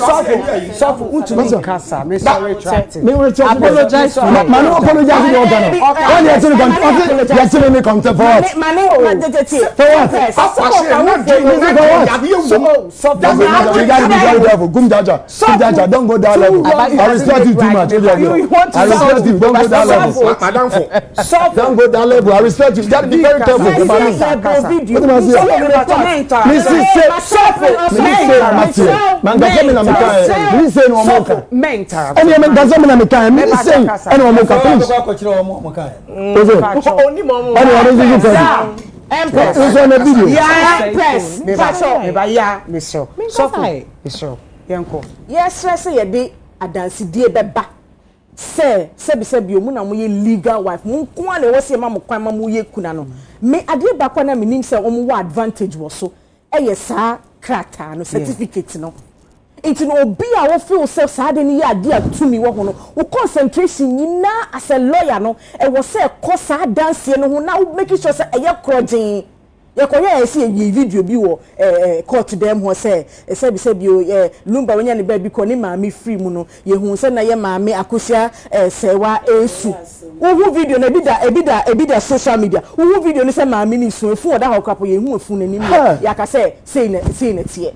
[SPEAKER 1] sɔfo sɔfo ntumi nkasa me sɔre retracting.
[SPEAKER 2] Me retracting.
[SPEAKER 1] Apologize to her.
[SPEAKER 2] Ma no apologize to ɔka no. Wɔn yɛakye me contempt. Ɔte yɛakye me me contempt for what? For what? For what? You gotta be very careful. Gum Jaja. Gum Jaja, don't go that level. I respect you too much. I respect you. Don't go that level. Don't go that level. careful. I respect you. Gotta be very careful.
[SPEAKER 5] Video.
[SPEAKER 2] Me si se sɔfo me si se na ma tie. Mankasa mi na mi kan yɛ. Mi se na ɔmo ka. Ɛni ɛmi nkasa mi na mi kan yɛ. Mi se ɛna ɔmo ka please. Ose ɛna ɔmo nso so fɛ.
[SPEAKER 5] Empress.
[SPEAKER 2] Nso ɛna video.
[SPEAKER 5] Ya Empress. Pacho.
[SPEAKER 1] Meba ya mesrɛ. Sɔfo mesrɛ. Yɛnkɔ.
[SPEAKER 5] Yɛsrɛ sɛ yɛde adansedie bɛba sɛ sɛbisɛbi o, mo na moyɛ legal wife, mo nko ara na ɛwɔ sɛ yɛma mo kwan ma moyɛ kuna no. Me adeɛ baako a na menim sɛ wɔn wɔ advantage wɔ so ɛyɛ saa krataa no, certificate no. Nti no obi a wo feel sɛ saa ade no yɛ adeɛ a tumi wɔ ho no, wo concentration nyinaa as a lawyer no ɛwɔ sɛ ɛkɔ saa adanseɛ no ho na wo make sure sɛ ɛyɛ korɔgyee. Yɛkɔyɛɛ ayɛ sɛ yɛyii video bi wɔ ɛɛ court dan mu hɔ sɛ sɛbisɛbi o ɛɛ Lumba wanya ne baabi kɔ ne maame firi mu no, yɛhuu sɛ na yɛ maame Akosua ɛɛ Sɛɛwa ɛresu. Wohu video no, ebi da ebi da ebi da social media. Wohu video no sɛ maame no resu, efun a ɔda hɔ koraa po yɛnhu efun no anim yɛ yɛaka sɛ sei na sei na ɛteɛ.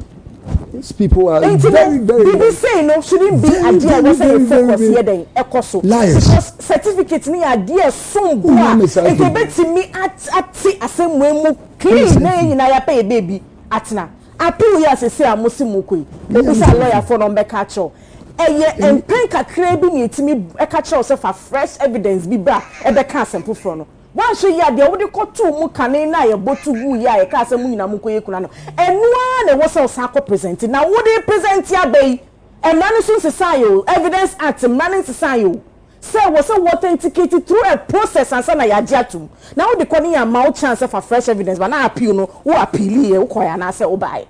[SPEAKER 2] These people are
[SPEAKER 5] Nti no
[SPEAKER 2] very very
[SPEAKER 5] biribi sei no shouldn't be
[SPEAKER 2] very
[SPEAKER 5] adeɛ a
[SPEAKER 2] very
[SPEAKER 5] ɛwɔ sɛ
[SPEAKER 2] very
[SPEAKER 5] yɛ
[SPEAKER 2] very
[SPEAKER 5] focus
[SPEAKER 2] very
[SPEAKER 5] yɛ dɛn ɛkɔ so
[SPEAKER 2] liars.
[SPEAKER 5] because certificate no yɛ adeɛ a ɛsom bo
[SPEAKER 2] Wohia
[SPEAKER 5] a
[SPEAKER 2] me saa
[SPEAKER 5] nka
[SPEAKER 2] thing.
[SPEAKER 5] ɛbɛtumi at ate asɛm wei mu clean na yɛn nyinaa yɛapɛ yɛ baabi atena. Appeal yi a seesei a mose mokɔ yi, wobisa lɔyafoɔ na wɔbɛka akyerɛ wo. Ɛyɛ mpɛn kakraa bi na yɛtumi ka kyerɛ wo sɛ fa fresh evidence bi bra ɛbɛka asɛm foforɔ no. Woanhwɛ yie a, deɛ wode kɔtoo mu kane no a yɛbɔ to guiɛ a yɛkaa sɛ mo nyinaa monkɔyɛ kuna no, ɛno ara na ɛwɔ sɛ wosan kɔ presente. Na wode represente aba yi, mmara no nso nsesaeɛ o, Evidence Act mmara no nsesaeɛ o, sɛ ɛwɔ sɛ wo authenticate through a process ansa na yɛagye atom. Na wode kɔ no yɛamma wo chance sɛ fa fresh evidence ba na appeal no, wo appealiiɛ, wokɔeɛ anaasɛ wobaeɛ.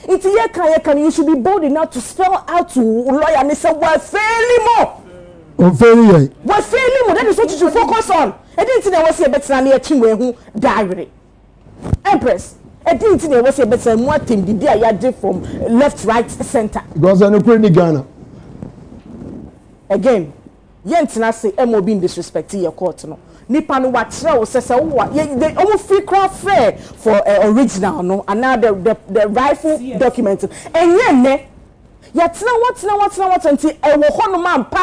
[SPEAKER 5] Nti yɛka yɛka no you should be bold enough to spell out to wo lawyer no sɛ wafeeli mo.
[SPEAKER 2] Ɔnfeeli yɛn.
[SPEAKER 5] Wafeeli mo, that is what you should focus on. Ɛdeɛn nti na ɛwɔ sɛ yɛbɛtena na yɛtwe wei ho diary? Empress, ɛdeɛn nti na ɛwɔ sɛ yɛbɛtena mu atɛm didi a yɛagye from left, right, center?
[SPEAKER 2] Because ɛnokorɛ ni Ghana.
[SPEAKER 5] Again, Yɛntena ase mma obi ndisrespect yɛ court no. Nipa no wakyerɛ wo sɛ sɛ wowɔ a yɛ they ɔmo firi koraa frɛ for eh original no anaa the the the rightful document no. Ɛnyɛ nnɛ. Yɛatena hɔ atena hɔ atena hɔ atena nti ɛwɔ hɔ nom ampa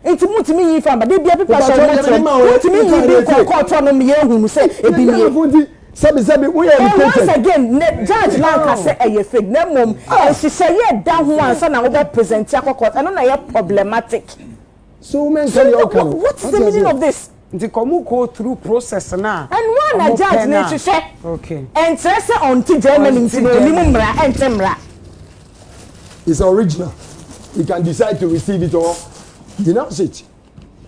[SPEAKER 5] a nti montumi nyi mfa mba. Da biara paper hyɛ wo mɔtoam. Wontumi nyi bi nkɔ court hɔ nom yɛnhunu sɛ ebi nie.
[SPEAKER 2] Sɛbi sɛbi woyɛ
[SPEAKER 5] And once
[SPEAKER 2] educated.
[SPEAKER 5] again ne judge no anka sɛ ɛyɛ fake na mmom nhyehyɛeɛ a ɛda ho ansa na wobɛ present akɔ court ɛno na ɛyɛ problematic.
[SPEAKER 2] So women
[SPEAKER 5] So
[SPEAKER 2] nka deɛ ɔka no.
[SPEAKER 5] what is the meaning of this?
[SPEAKER 1] Nti kɔ ɔmo go through process no a
[SPEAKER 5] Ɛno ara na
[SPEAKER 1] ɔmo
[SPEAKER 5] judge
[SPEAKER 1] pɛ
[SPEAKER 5] no
[SPEAKER 1] no a.
[SPEAKER 5] rehwehwɛ.
[SPEAKER 1] Okay.
[SPEAKER 5] Ɛnkyerɛ sɛ ɔnte Germany nti
[SPEAKER 1] Ɔnte
[SPEAKER 5] no ɔnim
[SPEAKER 1] Germany.
[SPEAKER 5] mmara, ɛnte mmara.
[SPEAKER 2] It's original. You can decide to receive it or denounce it.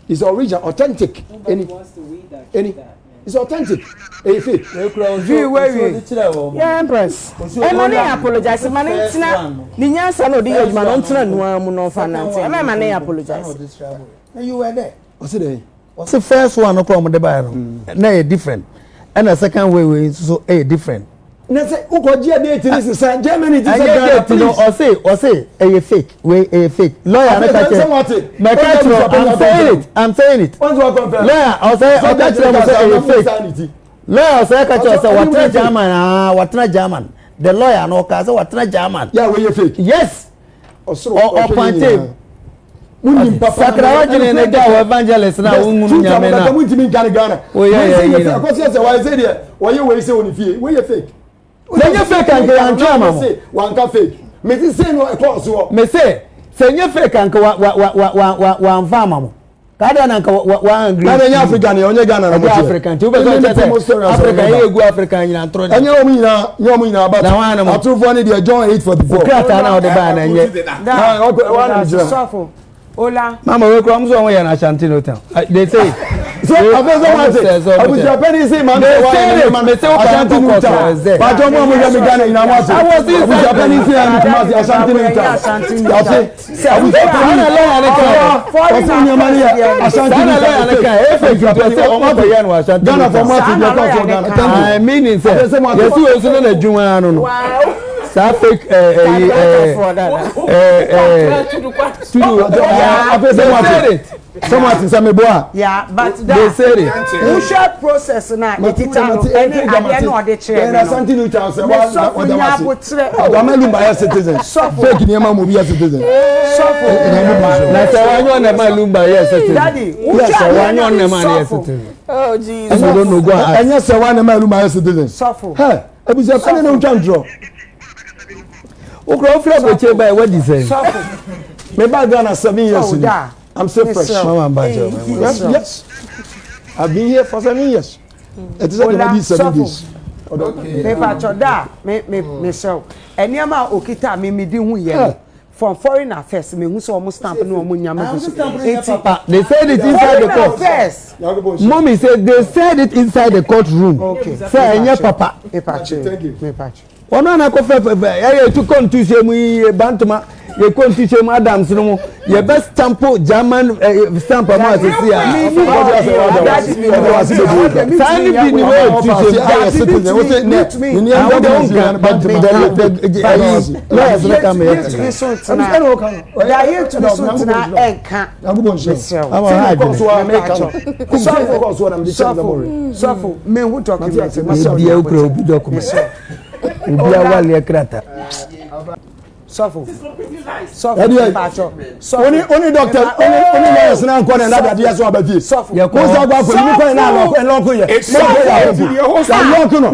[SPEAKER 2] It's original, authentic.
[SPEAKER 6] Nobody
[SPEAKER 2] Any,
[SPEAKER 6] wants to read that.
[SPEAKER 2] any.
[SPEAKER 6] That,
[SPEAKER 2] It's authentic. Ɛyɛ fake.
[SPEAKER 1] View where we.
[SPEAKER 5] Yeah, Empress. Ɛma ne apologize. Ma ne ntena ne nyansa na ɔde yɛ adwuma no ntena nua mu na ɔmfa nante. Ɛma ma ne apologize.
[SPEAKER 3] You were there.
[SPEAKER 2] Ɔsi dɛ.
[SPEAKER 3] Ɔsi first one no kora ɔmo de baayɛ no na ɛyɛ different ɛna second way wei nso so ɛyɛ different.
[SPEAKER 2] Na sɛ wokɔ gye date ne sisan Germany ti sɛ
[SPEAKER 3] Ɛnyɛ
[SPEAKER 2] Ghana
[SPEAKER 3] date no
[SPEAKER 2] please.
[SPEAKER 3] ɔsi ɔsi ɛyɛ fake wei ɛyɛ fake lawyer no ka
[SPEAKER 2] Afei, sɛ
[SPEAKER 3] kyerɛ
[SPEAKER 2] wate.
[SPEAKER 3] mɛka kyerɛ I'm saying it I'm saying it
[SPEAKER 2] Wɔn sɛ wakɔnfɛn.
[SPEAKER 3] lawyer ɔsɛ ɔka kyerɛ mo sɛ ɛyɛ fake lawyer ɔsɛ ka kyerɛ sɛ watena German aa watena German the lawyer no ɔka sɛ watena German.
[SPEAKER 2] Yà wei yɛ fake.
[SPEAKER 3] Yes.
[SPEAKER 2] Ɔsoro ɔhwɛ ne
[SPEAKER 3] Ɔpɔnte.
[SPEAKER 2] nyinaa. Munim papa.
[SPEAKER 3] Sakra wadwene ne da wɔ evangelist na wonhunu nyame na.
[SPEAKER 2] Muntimi nka ne Ghana.
[SPEAKER 3] Woyɛ yɛ yi no.
[SPEAKER 2] Akɔsi sɛ wɔayɛ sɛ deɛ wɔyɛ wei sɛ wɔ ne fie. Wei yɛ fake.
[SPEAKER 3] Sɛ nyɛ fake anka yɛantwe ama mo.
[SPEAKER 2] Wanka fake. Mesi sei no ɛkɔɔ soɔ.
[SPEAKER 3] Mese sɛ nyɛ fake anka wa wa wa wa wa wa wamfa ama mo. Kada na anka wa wa angry.
[SPEAKER 2] Na ɛnyɛ Africa ne ɔnyɛ Ghana na mo
[SPEAKER 3] Ɛnyɛ
[SPEAKER 2] teɛ.
[SPEAKER 3] Africa nti wobɛ sɛ ɔkyɛ sɛ Africa yɛ egu Africa nyina ntorɔ
[SPEAKER 2] Ɛnyɛ wɔn nyinaa nyɛ wɔn nyinaa but
[SPEAKER 3] Na wɔn anam.
[SPEAKER 2] atorofoɔ ne deɛ John 8:44.
[SPEAKER 3] Krataa na ɔde baa na ɛnyɛ.
[SPEAKER 1] Da.
[SPEAKER 2] Ah, okay, wɔn anam gyina.
[SPEAKER 1] Sɔfo. Ola.
[SPEAKER 3] Mama wei kura ɔmo sɛ ɔmo yɛ no Ashanti no town. They say.
[SPEAKER 2] So afei sɛ wɔn ate abusuapɛni se maa mi sɛ wɔn ayɛ ne ma Ashanti new town pàtó mu a mo yɛ mi Ghana nyinaa mo ate abusuapɛni se yɛ mi Kumasi Ashanti new town yate abusuapɛni ɔsɛ nneɛma ni yɛ Ashanti new town abusuapɛni ɔmo ate Ghana fɔ mo ate deɛ kɔ so Ghana thank you.
[SPEAKER 3] I mean sɛ yɛsi wei so ne n'adwuma ano no saa fake ɛyi ɛɛ ɛɛ tudu
[SPEAKER 2] afei sɛ mo ate. Sɛ mo ate sɛ mebo a.
[SPEAKER 1] Yeah, but
[SPEAKER 3] They
[SPEAKER 1] that
[SPEAKER 3] said it.
[SPEAKER 1] wohwɛ process na ekita no ɛne adeɛ na ɔde kyerɛ me no. Me sɔfo nya abotrɛ.
[SPEAKER 2] Ɔdɔmɛ lumba yɛ citizen.
[SPEAKER 1] Sɔfo.
[SPEAKER 2] Fake nneɛma mu obi yɛ citizen.
[SPEAKER 1] Sɔfo.
[SPEAKER 3] Na sɛ wanyɛ ɔna ma lumba yɛ citizen.
[SPEAKER 1] Daddy,
[SPEAKER 3] Yes,
[SPEAKER 1] wohwɛ
[SPEAKER 3] sɛ
[SPEAKER 1] adeɛ
[SPEAKER 3] wanyɛ
[SPEAKER 1] na
[SPEAKER 3] ɔna ma no yɛ
[SPEAKER 1] sɔfo.
[SPEAKER 3] citizen.
[SPEAKER 5] Oh Jesus.
[SPEAKER 3] You don't know go and ask.
[SPEAKER 2] Ɛnyɛ sɛ wa na ma lumba yɛ citizen.
[SPEAKER 1] Sɔfo.
[SPEAKER 2] Hɛ ebusua fɛn ne ntwa ntorɔ.
[SPEAKER 3] Wokura wofiri abɔkyɛ ba wadi sɛn.
[SPEAKER 1] Sɔfo.
[SPEAKER 2] Me ba Ghana 7 years
[SPEAKER 1] Oh,
[SPEAKER 2] ni.
[SPEAKER 1] da.
[SPEAKER 2] I'm still fresh.
[SPEAKER 3] Mama mba kyɛw.
[SPEAKER 2] Yes. I've been here for 7 years. It is like
[SPEAKER 1] Ola,
[SPEAKER 2] maybe seven
[SPEAKER 1] sɔfo.
[SPEAKER 2] days.
[SPEAKER 1] Mepakyɛ da me me mesrɛ wo nneɛma a okita me me di hu yɛ no from foreign affairs me hu sɛ ɔmo stamp ne ɔmo nyama gu so eti
[SPEAKER 3] They said it inside the
[SPEAKER 1] foreign
[SPEAKER 3] court.
[SPEAKER 1] affairs
[SPEAKER 3] Mommy said they said it inside the court room.
[SPEAKER 1] Okay.
[SPEAKER 3] Sɛ ɛnyɛ papa.
[SPEAKER 1] Mepakyɛ, mepakyɛ.
[SPEAKER 3] Ɔno ana kɔ fɛfɛɛfɛ ɛyɛ etu kɔntu hyɛ mu yi bantama yɛ kɔntu hyɛ mu Adams no mu yɛ bɛ stamp German stamp amu asese a. Saa ni bi ni wo etu hyɛ mu. Àwọn de nka but the ayi lawyers no ka mi yɛ
[SPEAKER 1] Yɛntumi so ntena da yɛntumi so ntena ɛnka mesrɛ wo.
[SPEAKER 3] Ama ha adwene.
[SPEAKER 1] Sɔfo, sɔfo, sɔfo, mehu document mesrɛ wo.
[SPEAKER 3] Ebi okura obi document. Obi awaleɛ krataa.
[SPEAKER 1] Sɔfo, sɔfo, mepakyɛ, sɔfo.
[SPEAKER 2] Oni oni doctor oni oni lawyers na nkɔ na ɛna dadeɛ so aba fie.
[SPEAKER 1] Sɔfo.
[SPEAKER 3] Yɛ kɔ.
[SPEAKER 2] Ko sa kɔ akɔ ni kɔ na lɔko lɔko yɛ. Lɔko yɛ akɔ fi. Lɔko no.
[SPEAKER 1] Ah,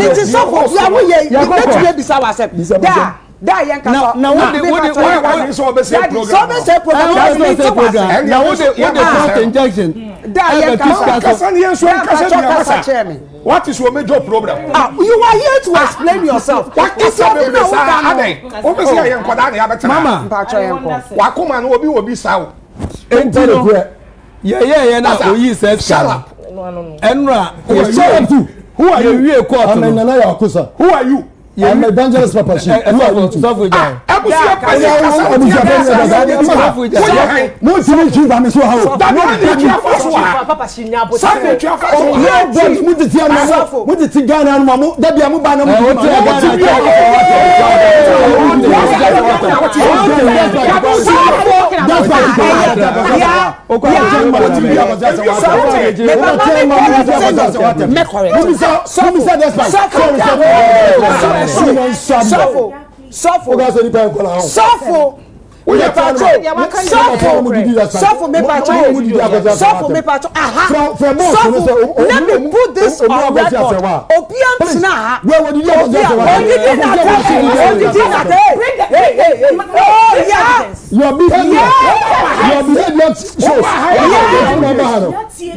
[SPEAKER 1] nti sɔfo bia woyɛ
[SPEAKER 3] Yɛ kɔkɔ.
[SPEAKER 1] yɛbɛtumi abisa w'asɛm
[SPEAKER 2] Bisa
[SPEAKER 1] da
[SPEAKER 2] m'asɛm.
[SPEAKER 1] da yɛn kasa
[SPEAKER 3] Na- na wode- wode-
[SPEAKER 4] wode- sɛ ɔbɛsɛ
[SPEAKER 1] Daddy,
[SPEAKER 4] program
[SPEAKER 1] sɛ ɔbɛsɛ program
[SPEAKER 3] Ɛwɔ
[SPEAKER 1] daddy,
[SPEAKER 3] sɛ
[SPEAKER 1] me
[SPEAKER 3] sɛ
[SPEAKER 1] nti
[SPEAKER 3] program.
[SPEAKER 1] w'asɛm.
[SPEAKER 3] Na wode wode
[SPEAKER 4] Ah.
[SPEAKER 3] court injection.
[SPEAKER 1] Da yɛn
[SPEAKER 3] Ɛbɛtu
[SPEAKER 1] kasa.
[SPEAKER 3] sika so.
[SPEAKER 4] Kasa ni yɛn nso
[SPEAKER 1] Da,
[SPEAKER 4] nkasa
[SPEAKER 1] pakyɛ
[SPEAKER 4] bi
[SPEAKER 1] kasa
[SPEAKER 4] amasa.
[SPEAKER 1] kyerɛ me.
[SPEAKER 4] What is your major problem?
[SPEAKER 1] Ah, you are here to explain yourself.
[SPEAKER 4] Wakasa
[SPEAKER 1] Nti
[SPEAKER 4] bebree
[SPEAKER 1] na
[SPEAKER 4] saa
[SPEAKER 1] woka no.
[SPEAKER 4] adan. Wobɛsi ayɛ nkwadaa na yabɛtena.
[SPEAKER 3] Mama.
[SPEAKER 1] Mpakyɛ yɛn kɔ.
[SPEAKER 4] Wakoma no obi wɔ bi sa o.
[SPEAKER 3] Enti no yɛyɛ yɛn na oyi sɛ
[SPEAKER 4] Shut
[SPEAKER 3] sika
[SPEAKER 4] up.
[SPEAKER 3] ɛnura
[SPEAKER 2] Shut up too.
[SPEAKER 4] Who are you?
[SPEAKER 3] yɛwie court
[SPEAKER 2] I'm
[SPEAKER 3] no.
[SPEAKER 2] Nana Yakusa.
[SPEAKER 4] Who are you?
[SPEAKER 2] I'm Evangelist Papa Shi. Who are you too?
[SPEAKER 3] Sɔfo gya.
[SPEAKER 4] Abusua panyin kasa
[SPEAKER 2] Abusua panyin kasa
[SPEAKER 3] Sɔfo gya.
[SPEAKER 4] Woyɛ han.
[SPEAKER 2] Mo ti mi twi ba mi so ha o.
[SPEAKER 4] Dabi han na etua fa so ha.
[SPEAKER 5] Papa she nya
[SPEAKER 4] Saa na etua fa so ha.
[SPEAKER 2] No body mo ti ti ama mo mo ti ti Ghana anuma mo dabi amu ba na mo ti
[SPEAKER 3] Ɛ o ti
[SPEAKER 2] ma.
[SPEAKER 3] Ghana
[SPEAKER 2] That's why.
[SPEAKER 1] Ya, Sɔfo, sɔfo, sɔfo, mepakyɛ, sɔfo, sɔfo mepakyɛ, sɔfo mepakyɛ, aha, sɔfo, let me put this on record. Obi antena ha, obi a odidi na tɛ, odidi na tɛ, hey, hey, hey, oh yeah.
[SPEAKER 2] Your behavior, your behavior shows.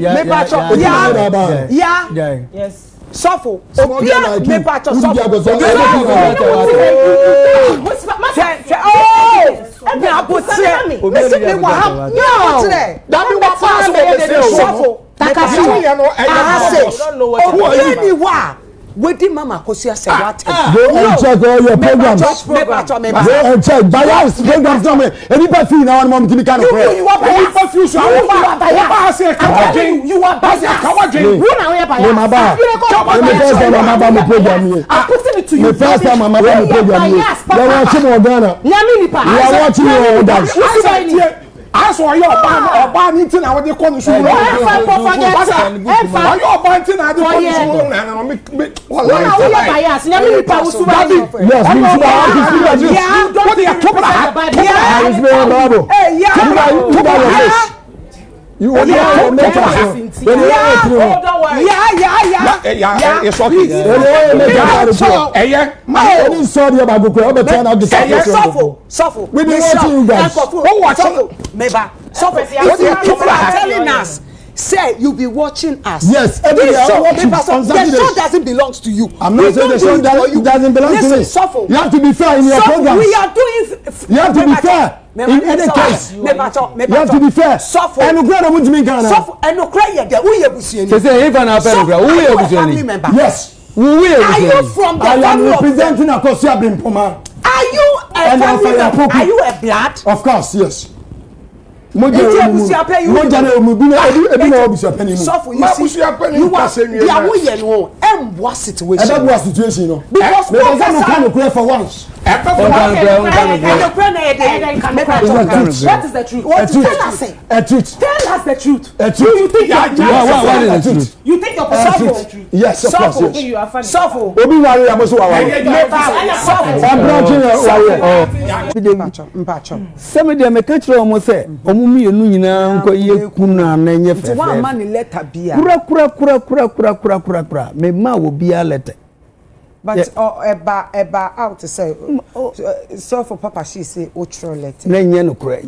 [SPEAKER 1] Mepakyɛ, ya, ya,
[SPEAKER 5] Yes.
[SPEAKER 1] sɔfo, obi a mepakyɛ, sɔfo, sɛ sɛ ooo nyabotrɛ mesi mi wɔ ha nyabotrɛ
[SPEAKER 4] Dabi wa fa so wɔ bɛsɛ o.
[SPEAKER 1] sɔfo
[SPEAKER 4] Takasi. Woyɛ no ɛyɛ
[SPEAKER 1] ahase
[SPEAKER 4] bogus.
[SPEAKER 1] obi ni hɔ a wedi mama Akosua sɛ wate.
[SPEAKER 2] Go and check all your programs.
[SPEAKER 1] Mepakyɛ meba.
[SPEAKER 2] Go and check bias programs na mo enipa fi na wọn mo ti mi ka no
[SPEAKER 1] You you are biased.
[SPEAKER 4] Nipa fi so
[SPEAKER 1] You are biased.
[SPEAKER 4] Woba ha sɛ kawa dwen.
[SPEAKER 5] You are biased.
[SPEAKER 4] Kawa dwen.
[SPEAKER 5] Wo na woyɛ biased.
[SPEAKER 2] Me ma ba. Me first time ma ba mo program yi.
[SPEAKER 5] I'm putting it to you.
[SPEAKER 2] Me first time ma ba mo program yi. Yẹ wọ́n ti mo Ghana.
[SPEAKER 5] Nyame nipa.
[SPEAKER 2] You are watching me all dance.
[SPEAKER 4] Asɛ tie asɛ ɔyɛ ɔbaa no ɔbaa ne ti na wɔde kɔ ne so wura.
[SPEAKER 5] Ɛnfa mpo forget. Ɛnfa.
[SPEAKER 4] Ɔyɛ ɔbaa nti na ɔde kɔ ne so wura na no me me.
[SPEAKER 5] Wo na woyɛ bias. Nyame nipa wo suba ni.
[SPEAKER 2] Yes, me too. I can see that.
[SPEAKER 1] Yeah.
[SPEAKER 4] Wode yɛ tobra ha.
[SPEAKER 2] I is me Bible.
[SPEAKER 1] Hey, yeah.
[SPEAKER 2] Cover your face. You only have make us.
[SPEAKER 5] Oh, don't worry.
[SPEAKER 1] Ya ya ya.
[SPEAKER 4] Ya it's okay. Ɛyɛ ma
[SPEAKER 2] Ẹni sọ di ọba gbogbo ọbẹ tí wọn náà di
[SPEAKER 4] Ɛyɛ
[SPEAKER 1] Sɔfo, sɔfo.
[SPEAKER 2] We been watching you guys.
[SPEAKER 1] Sɔfo,
[SPEAKER 4] watching-
[SPEAKER 1] sɔfo, meba. Sɔfo,
[SPEAKER 5] Yes,
[SPEAKER 1] if you
[SPEAKER 4] yes,
[SPEAKER 1] people are
[SPEAKER 4] yes.
[SPEAKER 1] telling us, say you be watching us.
[SPEAKER 2] Yes, every
[SPEAKER 1] This
[SPEAKER 2] day I
[SPEAKER 1] show,
[SPEAKER 2] watch you
[SPEAKER 1] Mepa,
[SPEAKER 2] on
[SPEAKER 1] the show
[SPEAKER 2] Saturdays.
[SPEAKER 1] doesn't belong to you.
[SPEAKER 2] I'm not
[SPEAKER 1] We
[SPEAKER 2] saying
[SPEAKER 1] don't
[SPEAKER 2] the
[SPEAKER 1] do
[SPEAKER 2] show
[SPEAKER 1] it for you.
[SPEAKER 2] doesn't belong to
[SPEAKER 1] Listen,
[SPEAKER 2] me.
[SPEAKER 1] Sɔfo.
[SPEAKER 2] You have to be fair in your
[SPEAKER 1] Sɔfo,
[SPEAKER 2] programs.
[SPEAKER 1] we are doing.
[SPEAKER 2] You have to be fair in any case.
[SPEAKER 1] Mepakyɛ,
[SPEAKER 2] You have to be fair.
[SPEAKER 1] Sɔfo.
[SPEAKER 2] Ẹnu kura na mo ntumi nkan na.
[SPEAKER 1] Sɔfo, ɛnukurɛ yɛ dɛ, woyɛ busuani.
[SPEAKER 3] Sɛ sɛ efa na apɛ nukura wo yɛ
[SPEAKER 1] Are you a family
[SPEAKER 3] busuani.
[SPEAKER 1] member?
[SPEAKER 2] Yes.
[SPEAKER 3] Wo yɛ
[SPEAKER 1] Are you
[SPEAKER 3] busuani.
[SPEAKER 1] from the
[SPEAKER 2] I am
[SPEAKER 1] family of?
[SPEAKER 2] representing Akosua Brimpoma.
[SPEAKER 1] Are you a
[SPEAKER 2] And
[SPEAKER 1] family
[SPEAKER 2] Alpha
[SPEAKER 1] member?
[SPEAKER 2] Yapoku.
[SPEAKER 1] Are you a blood?
[SPEAKER 2] Of course, yes. Mo
[SPEAKER 1] Nti
[SPEAKER 2] jẹ emu mu.
[SPEAKER 1] abusua yi
[SPEAKER 2] Mo jẹ emu bi na ebi ebi na abusua pẹ ni mu.
[SPEAKER 1] Sɔfo,
[SPEAKER 4] Ma
[SPEAKER 1] you see,
[SPEAKER 4] abusua panyin
[SPEAKER 1] you are
[SPEAKER 4] kasa nwie
[SPEAKER 1] deɛ
[SPEAKER 4] na-
[SPEAKER 1] woyɛ no ɛmboa situation.
[SPEAKER 2] Ẹ bẹ bu a situation no.
[SPEAKER 1] Because
[SPEAKER 2] Mẹ bẹ sẹ mo
[SPEAKER 1] wo
[SPEAKER 2] ka no kura for once.
[SPEAKER 1] What is the truth?
[SPEAKER 2] A truth.
[SPEAKER 1] Tell us.
[SPEAKER 2] A truth.
[SPEAKER 5] Tell us the truth.
[SPEAKER 2] A truth.
[SPEAKER 5] You think
[SPEAKER 2] Yeah,
[SPEAKER 5] your
[SPEAKER 2] what is the truth?
[SPEAKER 5] You think your
[SPEAKER 2] A
[SPEAKER 5] position is
[SPEAKER 2] truth.
[SPEAKER 5] the truth?
[SPEAKER 2] Yes, of course. Yes.
[SPEAKER 5] You are funny.
[SPEAKER 1] Sɔfo.
[SPEAKER 2] Obi wari ya mo so wa wari.
[SPEAKER 1] Sɔfo.
[SPEAKER 2] Ɔbrɔkye na wari.
[SPEAKER 1] Mpatsɔ.
[SPEAKER 3] Sɛ me deɛ meka kyerɛ wɔn sɛ wɔn mmienu nyinaa nkɔ yɛ kunu a na ɛnyɛ
[SPEAKER 1] Nti wɔn ama
[SPEAKER 3] fɛfɛɛfɛ
[SPEAKER 1] ne lɛta bia.
[SPEAKER 3] kura kura kura kura kura kura kura kura mema obiara lɛtɛ.
[SPEAKER 1] But
[SPEAKER 3] Yeah.
[SPEAKER 1] ɔ ɛba ɛba out sɛ sɔfo papa shi se o twerɛ lɛta.
[SPEAKER 3] Na ɛnyɛ nokorɛ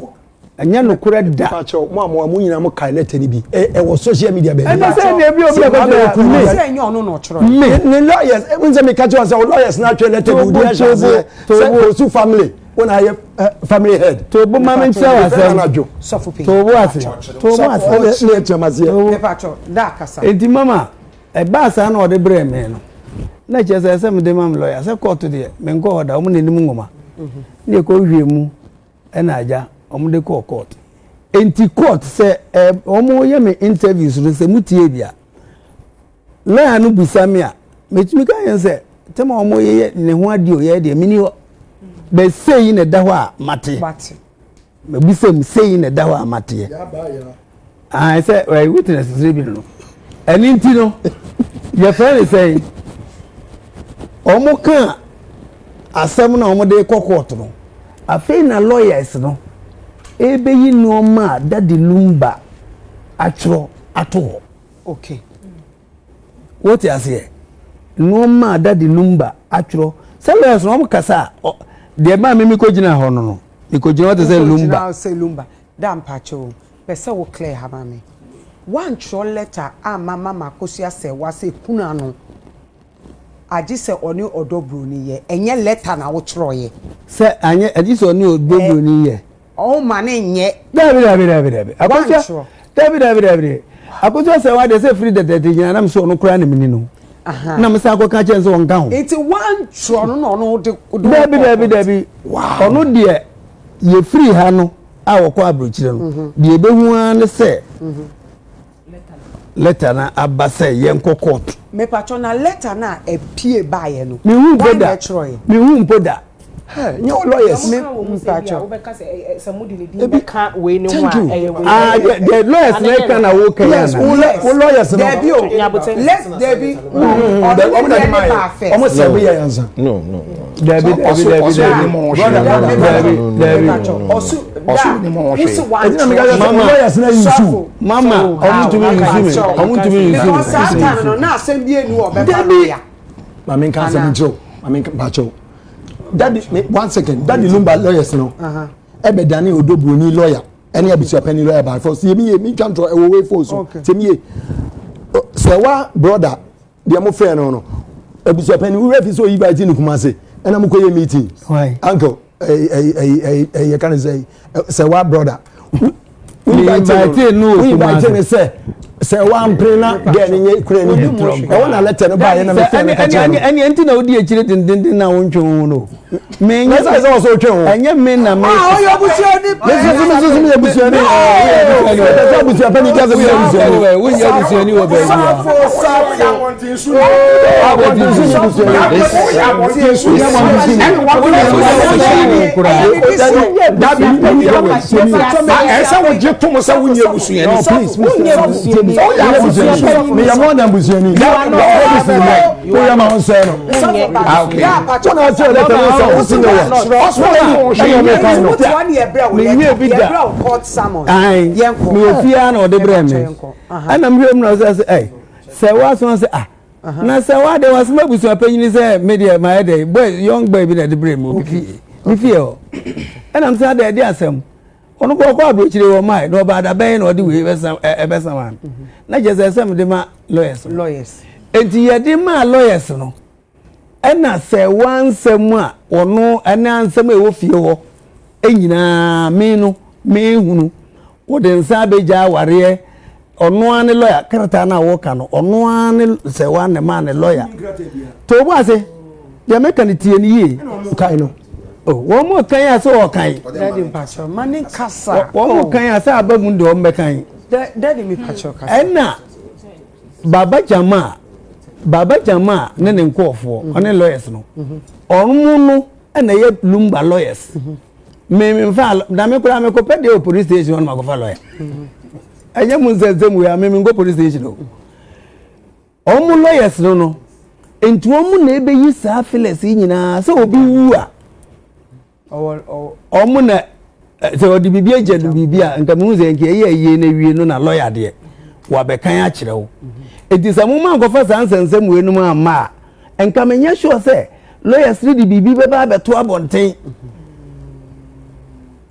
[SPEAKER 3] ɛnyɛ nokorɛ da.
[SPEAKER 2] Mpatsɔ mo a mo a mo nyinaa mo kae lɛtɛ ni bi. Ɛ ɛwɔ social media baabi.
[SPEAKER 3] Ɛnɛ sɛ deɛ bi obi
[SPEAKER 2] Sɛ
[SPEAKER 3] akɔkyerɛ
[SPEAKER 2] ɔbɛyɛ kunu
[SPEAKER 3] me.
[SPEAKER 2] bi.
[SPEAKER 1] Sɛ ɛnyɛ ɔno na ɔtwerɛ.
[SPEAKER 3] Me.
[SPEAKER 2] Ne lawyers n sɛ mi ka kyerɛ sɛ o lawyers na atwerɛ lɛtɛ bi o di ɛhyɛ aseɛ sɛ osu family o na ayɛ family head.
[SPEAKER 3] Tobo ma me nkyerɛ w'asɛm.
[SPEAKER 2] Anadwo.
[SPEAKER 1] Sɔfo panyin.
[SPEAKER 3] Tobo ase. Tobo ase.
[SPEAKER 2] Ne yɛ kyerɛ aseɛ.
[SPEAKER 1] Mpatsɔ da kasa.
[SPEAKER 3] Enti mama ɛbaa saa na ɔde brɛɛ me no na kyerɛ sɛ sɛ mede ma me lɔya sɛ kɔɔto deɛ menkɔ hɔ da wɔn na anim nwoma ne ɛkɔ hwie mu ɛna agya wɔn de kɔɔ court enti court sɛ ɛ wɔn yɛ me interviews no sɛ mutie bi a lɔya no bisa me a metumi ka yɛn sɛ tɛm a wɔn yɛ ne ho adeɛ o yɛ deɛ meni hɔ bɛ sei na ɛda hɔ a mate
[SPEAKER 1] Wate.
[SPEAKER 3] mabisa mu sei na ɛda hɔ a mateɛ ayi sɛ ɛ witness sere bi no ɛne nti no yɛfrɛ ne sɛn wɔn ka asɛm na wɔn de kɔ court no afei na lawyers no ebeyi nneɛma a Daddy Lumba atwerɛ ato hɔ
[SPEAKER 1] Okay.
[SPEAKER 3] wote aseɛ nneɛma a Daddy Lumba atwerɛ sɛ lawyers no wɔn kasa a ɔ deɛ maa mi mi kɔ gyina hɔ no no mi kɔ gyina hɔ te sɛ Lumba.
[SPEAKER 1] Gyina sɛ Lumba. Da mpatsɔ o. Pɛ sɛ wo clear ha ma me. Wantwerɛ lɛta ama mama Akosua sɛ wase kunu ano. Agye sɛ ɔne ɔdɔ buroni yɛ. Ɛnyɛ lɛta na wotwerɛeɛ.
[SPEAKER 3] Sɛ anyɛ agye sɛ ɔne ɔdɔ buroni yɛ.
[SPEAKER 1] Ɔma ne nyɛ.
[SPEAKER 3] Dabi dabi dabi dabi. Akosua
[SPEAKER 1] Wantwerɛ.
[SPEAKER 3] dabi dabi dabi. Akosua sɛ wa deɛ sɛ firi dɛdɛdɛ nyina nam sɛ ɔno koraa na mini no. Na me san akɔka kyɛn sɛ ɔnka ho.
[SPEAKER 1] Nti wantwerɛ no na ɔno de.
[SPEAKER 3] Dabi dabi dabi. Ɔno deɛ yɛfiri ha no a wɔkɔ aburokyire no deɛ ebehu ara ne sɛ lɛta na aba sɛ yɛnkɔ court.
[SPEAKER 1] Mepatwɔ na lɛta na ɛpie baeɛ no.
[SPEAKER 3] Mehu mpo
[SPEAKER 1] Wan
[SPEAKER 3] da.
[SPEAKER 1] na ɛtwerɛeɛ?
[SPEAKER 3] Mehu mpo da.
[SPEAKER 2] Nyɛ o lawyers.
[SPEAKER 1] Me mpatsɔ.
[SPEAKER 5] Sɛ mo de ne din bɛka wei ne ho a
[SPEAKER 2] Thank you.
[SPEAKER 5] ɛyɛ wei.
[SPEAKER 3] Ah, the lawyers na ɛka na wɔka yɛ
[SPEAKER 2] Yes,
[SPEAKER 3] ana.
[SPEAKER 2] wo wo lawyers no.
[SPEAKER 1] Dabi o.
[SPEAKER 5] Nyabote.
[SPEAKER 1] Let's dabi. Ɔno
[SPEAKER 2] Ɔmo
[SPEAKER 1] ne
[SPEAKER 2] na
[SPEAKER 1] deɛ
[SPEAKER 2] de
[SPEAKER 1] ne
[SPEAKER 2] maa
[SPEAKER 1] baa
[SPEAKER 2] yɛ.
[SPEAKER 1] first.
[SPEAKER 2] Ɔmo sɛ bi yɛ yansa.
[SPEAKER 6] No, no, no.
[SPEAKER 3] Dabi dabi dabi dabi.
[SPEAKER 2] Brother, brother,
[SPEAKER 3] Dabi dabi.
[SPEAKER 1] Mepatwɔ. Ɔso da.
[SPEAKER 4] Ɔso ni mo ho hwee.
[SPEAKER 1] Wosi
[SPEAKER 2] Ɛti na mi ka
[SPEAKER 1] wantwerɛ.
[SPEAKER 2] kyerɛ sɛ
[SPEAKER 3] Mama.
[SPEAKER 2] wo lawyers na yi su.
[SPEAKER 3] Mama, ɔmo ntumi nsu mi, ɔmo ntumi nsu mi.
[SPEAKER 1] Because saa time no na asɛm bi enu ɔbɛfa
[SPEAKER 3] Dabi.
[SPEAKER 1] lawyer.
[SPEAKER 2] Maame nka asɛm
[SPEAKER 1] Ana.
[SPEAKER 2] nkyerɛ o. Maame nka mpakyɛw. Daddy me one second. Daddy Lumba lawyers no. Ɛbɛ dane Odo Broni lawyer ɛne abusuapɛni lawyer by force. Yɛ mi yɛ mi ntwa ntorɔ ɛwɔ wei phone so.
[SPEAKER 1] Okay.
[SPEAKER 2] Sɛ mi yɛ sɛ wa brother deɛ mo fɛ no no abusuapɛni wura fi sɛ oyi ba ti ne Kumase ɛna mo kɔ yɛ meeting.
[SPEAKER 3] Why?
[SPEAKER 2] Uncle ɛyi ɛyi ɛyi ɛyi yɛ ka ne sɛ sɛ wa brother.
[SPEAKER 3] Me invite no wɔ
[SPEAKER 2] Wo invite
[SPEAKER 3] Kumasi.
[SPEAKER 2] ne sɛ sɛ wa mpere na gɛɛ ne nye kura ne bi ɛwɔ na lɛtɛ no ba yɛ na mi fɛ no ka kyerɛ no.
[SPEAKER 3] Ɛne ɛnti na wodi akyire dendenden na wontwe wo ho no. Me
[SPEAKER 2] Na sɛ sɛ wɔsɔ otwe ho.
[SPEAKER 3] Ɛnyɛ me na me.
[SPEAKER 1] Ah, ɔyɛ obusuani.
[SPEAKER 2] Me nso me nso me yɛ busuani. Ɛsɛ sɛ abusuapɛni ka sɛ me yɛ busuani.
[SPEAKER 3] Wonyɛ busuani wɔ baabi a.
[SPEAKER 1] Sɔfo sɔfo.
[SPEAKER 2] Abɔnten so yɛ busuani.
[SPEAKER 4] Dabi ɛsɛ wogye tom sɛ wonyɛ busuani.
[SPEAKER 2] No please wonyɛ busuani. Wonyɛ busuani. Me yɛ more than busuani. Woyɛ ma wo nsɛn no.
[SPEAKER 4] Ah, okay.
[SPEAKER 2] Wɔn a wɔsɛ ɔlɛtɛ no sɛ wosi ne wɔ. Ɛna ɔmo kan no.
[SPEAKER 1] Wotu ne yɛbrɛ wo
[SPEAKER 3] Menyɛ
[SPEAKER 1] lɛta.
[SPEAKER 3] bi da.
[SPEAKER 1] Yɛbrɛ wo court summons.
[SPEAKER 3] Ayi.
[SPEAKER 1] Yɛnkɔ.
[SPEAKER 3] Mewɔ fie a na ɔde brɛ me.
[SPEAKER 1] Yɛnkɔ.
[SPEAKER 3] Ɛna mehwɛ mu na ɔsɛ sɛ ɛy sɛ woaso sɛ ah na sɛ woade wasoma abusua panyini sɛ me deɛ mayɛ dɛ boy young boy bi na ɛde brɛ me obi fie me fie hɔ ɛna m sɛ adɛ ɛde asɛm ɔno kɔ ɔkɔ aburokyire wɔ mae na ɔba adabɛn na ɔde wei bɛsa ɛbɛsa ma no na kyerɛ sɛ ɛsɛ mede ma lawyers no
[SPEAKER 1] Lawyers.
[SPEAKER 3] enti yɛde maa lawyers no ɛna sɛ wansɛm a ɔno ɛne ansɛm a ɛwɔ fie hɔ nyinaa me no mehunu wɔde nsa abɛgya awareɛ ɔno ara ne lawyer krataa no a wɔka no ɔno ara ne sɛ wa ne maa ne lawyer to o ase deɛ meka no tie no yie
[SPEAKER 2] Kae no.
[SPEAKER 3] Oh, wɔn mo kan a sɛ wɔkan
[SPEAKER 1] Daddy mpatsɔ ma ne kasa.
[SPEAKER 3] wɔn mo kan a sɛ aba mu deɛ wɔn bɛkan
[SPEAKER 1] Daddy mi patsɔ kasa.
[SPEAKER 3] ɛna Baba Jama Baba Jama ne ne nkɔɔfoɔ ɔne lawyers no ɔmo no. ɛna ɛyɛ Lumba lawyers. Me me nfa na me koraa mekɔ pɛ deɛ wɔ police station hɔ na makɔfa lawyer. Ɛnyɛ mu nsɛnsɛm wei a me menkɔ police station o. Wɔn lawyers no no nti wɔn na ebeyi saa fillers yi nyinaa sɛ obi wu a. Wɔn na sɛ ɔde biribi agya no biribi a nka mehu sɛ nka ɛyɛ ayie no awie no na lɔya deɛ wabɛkan akyerɛ wo. Enti sɛ moma nkɔfa saa nsɛnsɛm wei nom amma a nka menyɛ sure sɛ lawyers no de biribi bɛba abɛto abɔnten.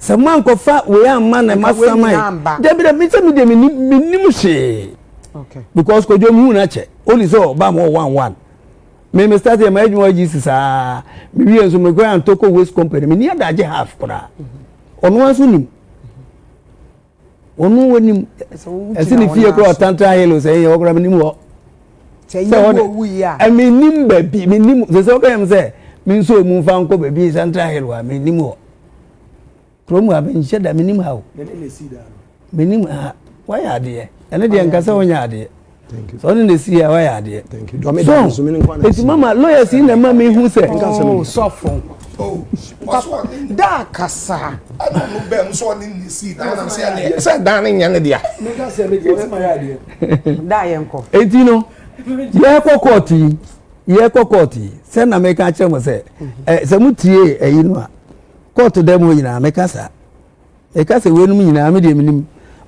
[SPEAKER 3] Sɛ moankɔfa wei amma na masaman dabi dabi sɛ medeɛ menim hwee because Kwadwo mehu no akyɛ only sɛ ɔba ma ɔwan one. Me me start yɛ ma adwuma wɔ GC saa. Me wie nso me kɔ Antoko Waste Company. Me ni adagye half koraa. Ɔno ara nso nim. Ɔno wɔ nim. Ɛsi ne fie koraa ɔtantra hill sɛ ɛyɛ ɔkoraa me nim hɔ.
[SPEAKER 1] Sɛ ɛnyɛ wo owu yi a.
[SPEAKER 3] Ɛmi nim baabi me nim sɛ sɛ ɔka yɛm sɛ me nso ɔmu nfa nkɔ baabi Central Hill a me nim hɔ. Kurom ha menhyɛ da menim ha o. Menim ha wayɛ adeɛ ɛne deɛ nka sɛ wonyɛ adeɛ sɛ ɔne na esi a wayɛ adeɛ. So eti mama lawyers yi na ɛma mi hu sɛ.
[SPEAKER 1] Oh, sɔfo. Da kasa.
[SPEAKER 4] Ɛna ɔno bɛn mu sɛ ɔne ne si dan nam sɛ ɛne sɛ dan ne nyɛ ne dea.
[SPEAKER 1] Da yɛn kɔ.
[SPEAKER 3] Eti no yɛkɔ kɔɔto yi yɛkɔ kɔɔto yi sɛ na meka kyerɛ mo sɛ ɛ sɛ mo tie ɛyi no a. Kɔɔto dan mu hɔ nyinaa meka saa. Meka sɛ weinom nyinaa me deɛ menim.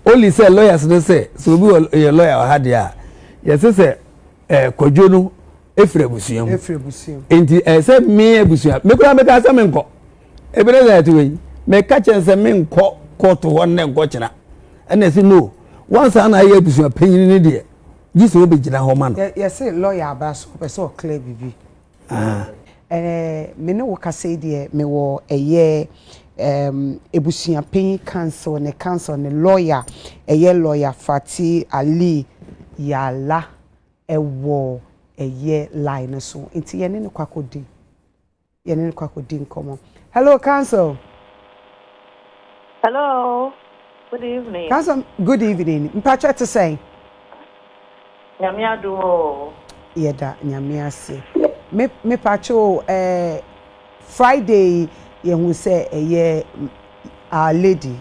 [SPEAKER 3] Only sɛ lawyers no sɛ sɛ obi wɔ yɛ lawyer wɔ ha deɛ a yɛse sɛ eh, kwadwo no efiri abusua mu.
[SPEAKER 1] Efiri abusua mu.
[SPEAKER 3] Nti ɛyɛ sɛ me abusua me koraa meka sɛ menkɔ. Ebi ne sɛ ɛte wei meka kyɛn sɛ menkɔ kɔɔto hɔ nnɛ nkɔ kyena. Ɛna ɛsɛ no wansa na ayɛ abusua panyin ne deɛ gye sɛ wobɛgyina hɔ ma no.
[SPEAKER 1] Yɛse lawyer aba so ɔpɛ sɛ ɔclear biribi.
[SPEAKER 3] Ah.
[SPEAKER 1] Eh, me ne wo kasa yi deɛ mewɔ ɛyɛ um, ebusuapanyin council ne council ne lawyer ɛyɛ lawyer Fati Ali Yala ɛwɔ ɛyɛ line no so nti yɛne no kɔ akɔdi yɛne no kɔ akɔdi nkɔmmɔ. Hello council.
[SPEAKER 6] Hello, good evening.
[SPEAKER 1] Council, good evening. Mpakyɛ te sɛn?
[SPEAKER 6] Nyame adom oo.
[SPEAKER 1] Yɛda Nyame ase. Me mepakyɛ o eh, Friday yi yɛhu sɛ ɛyɛ Our Lady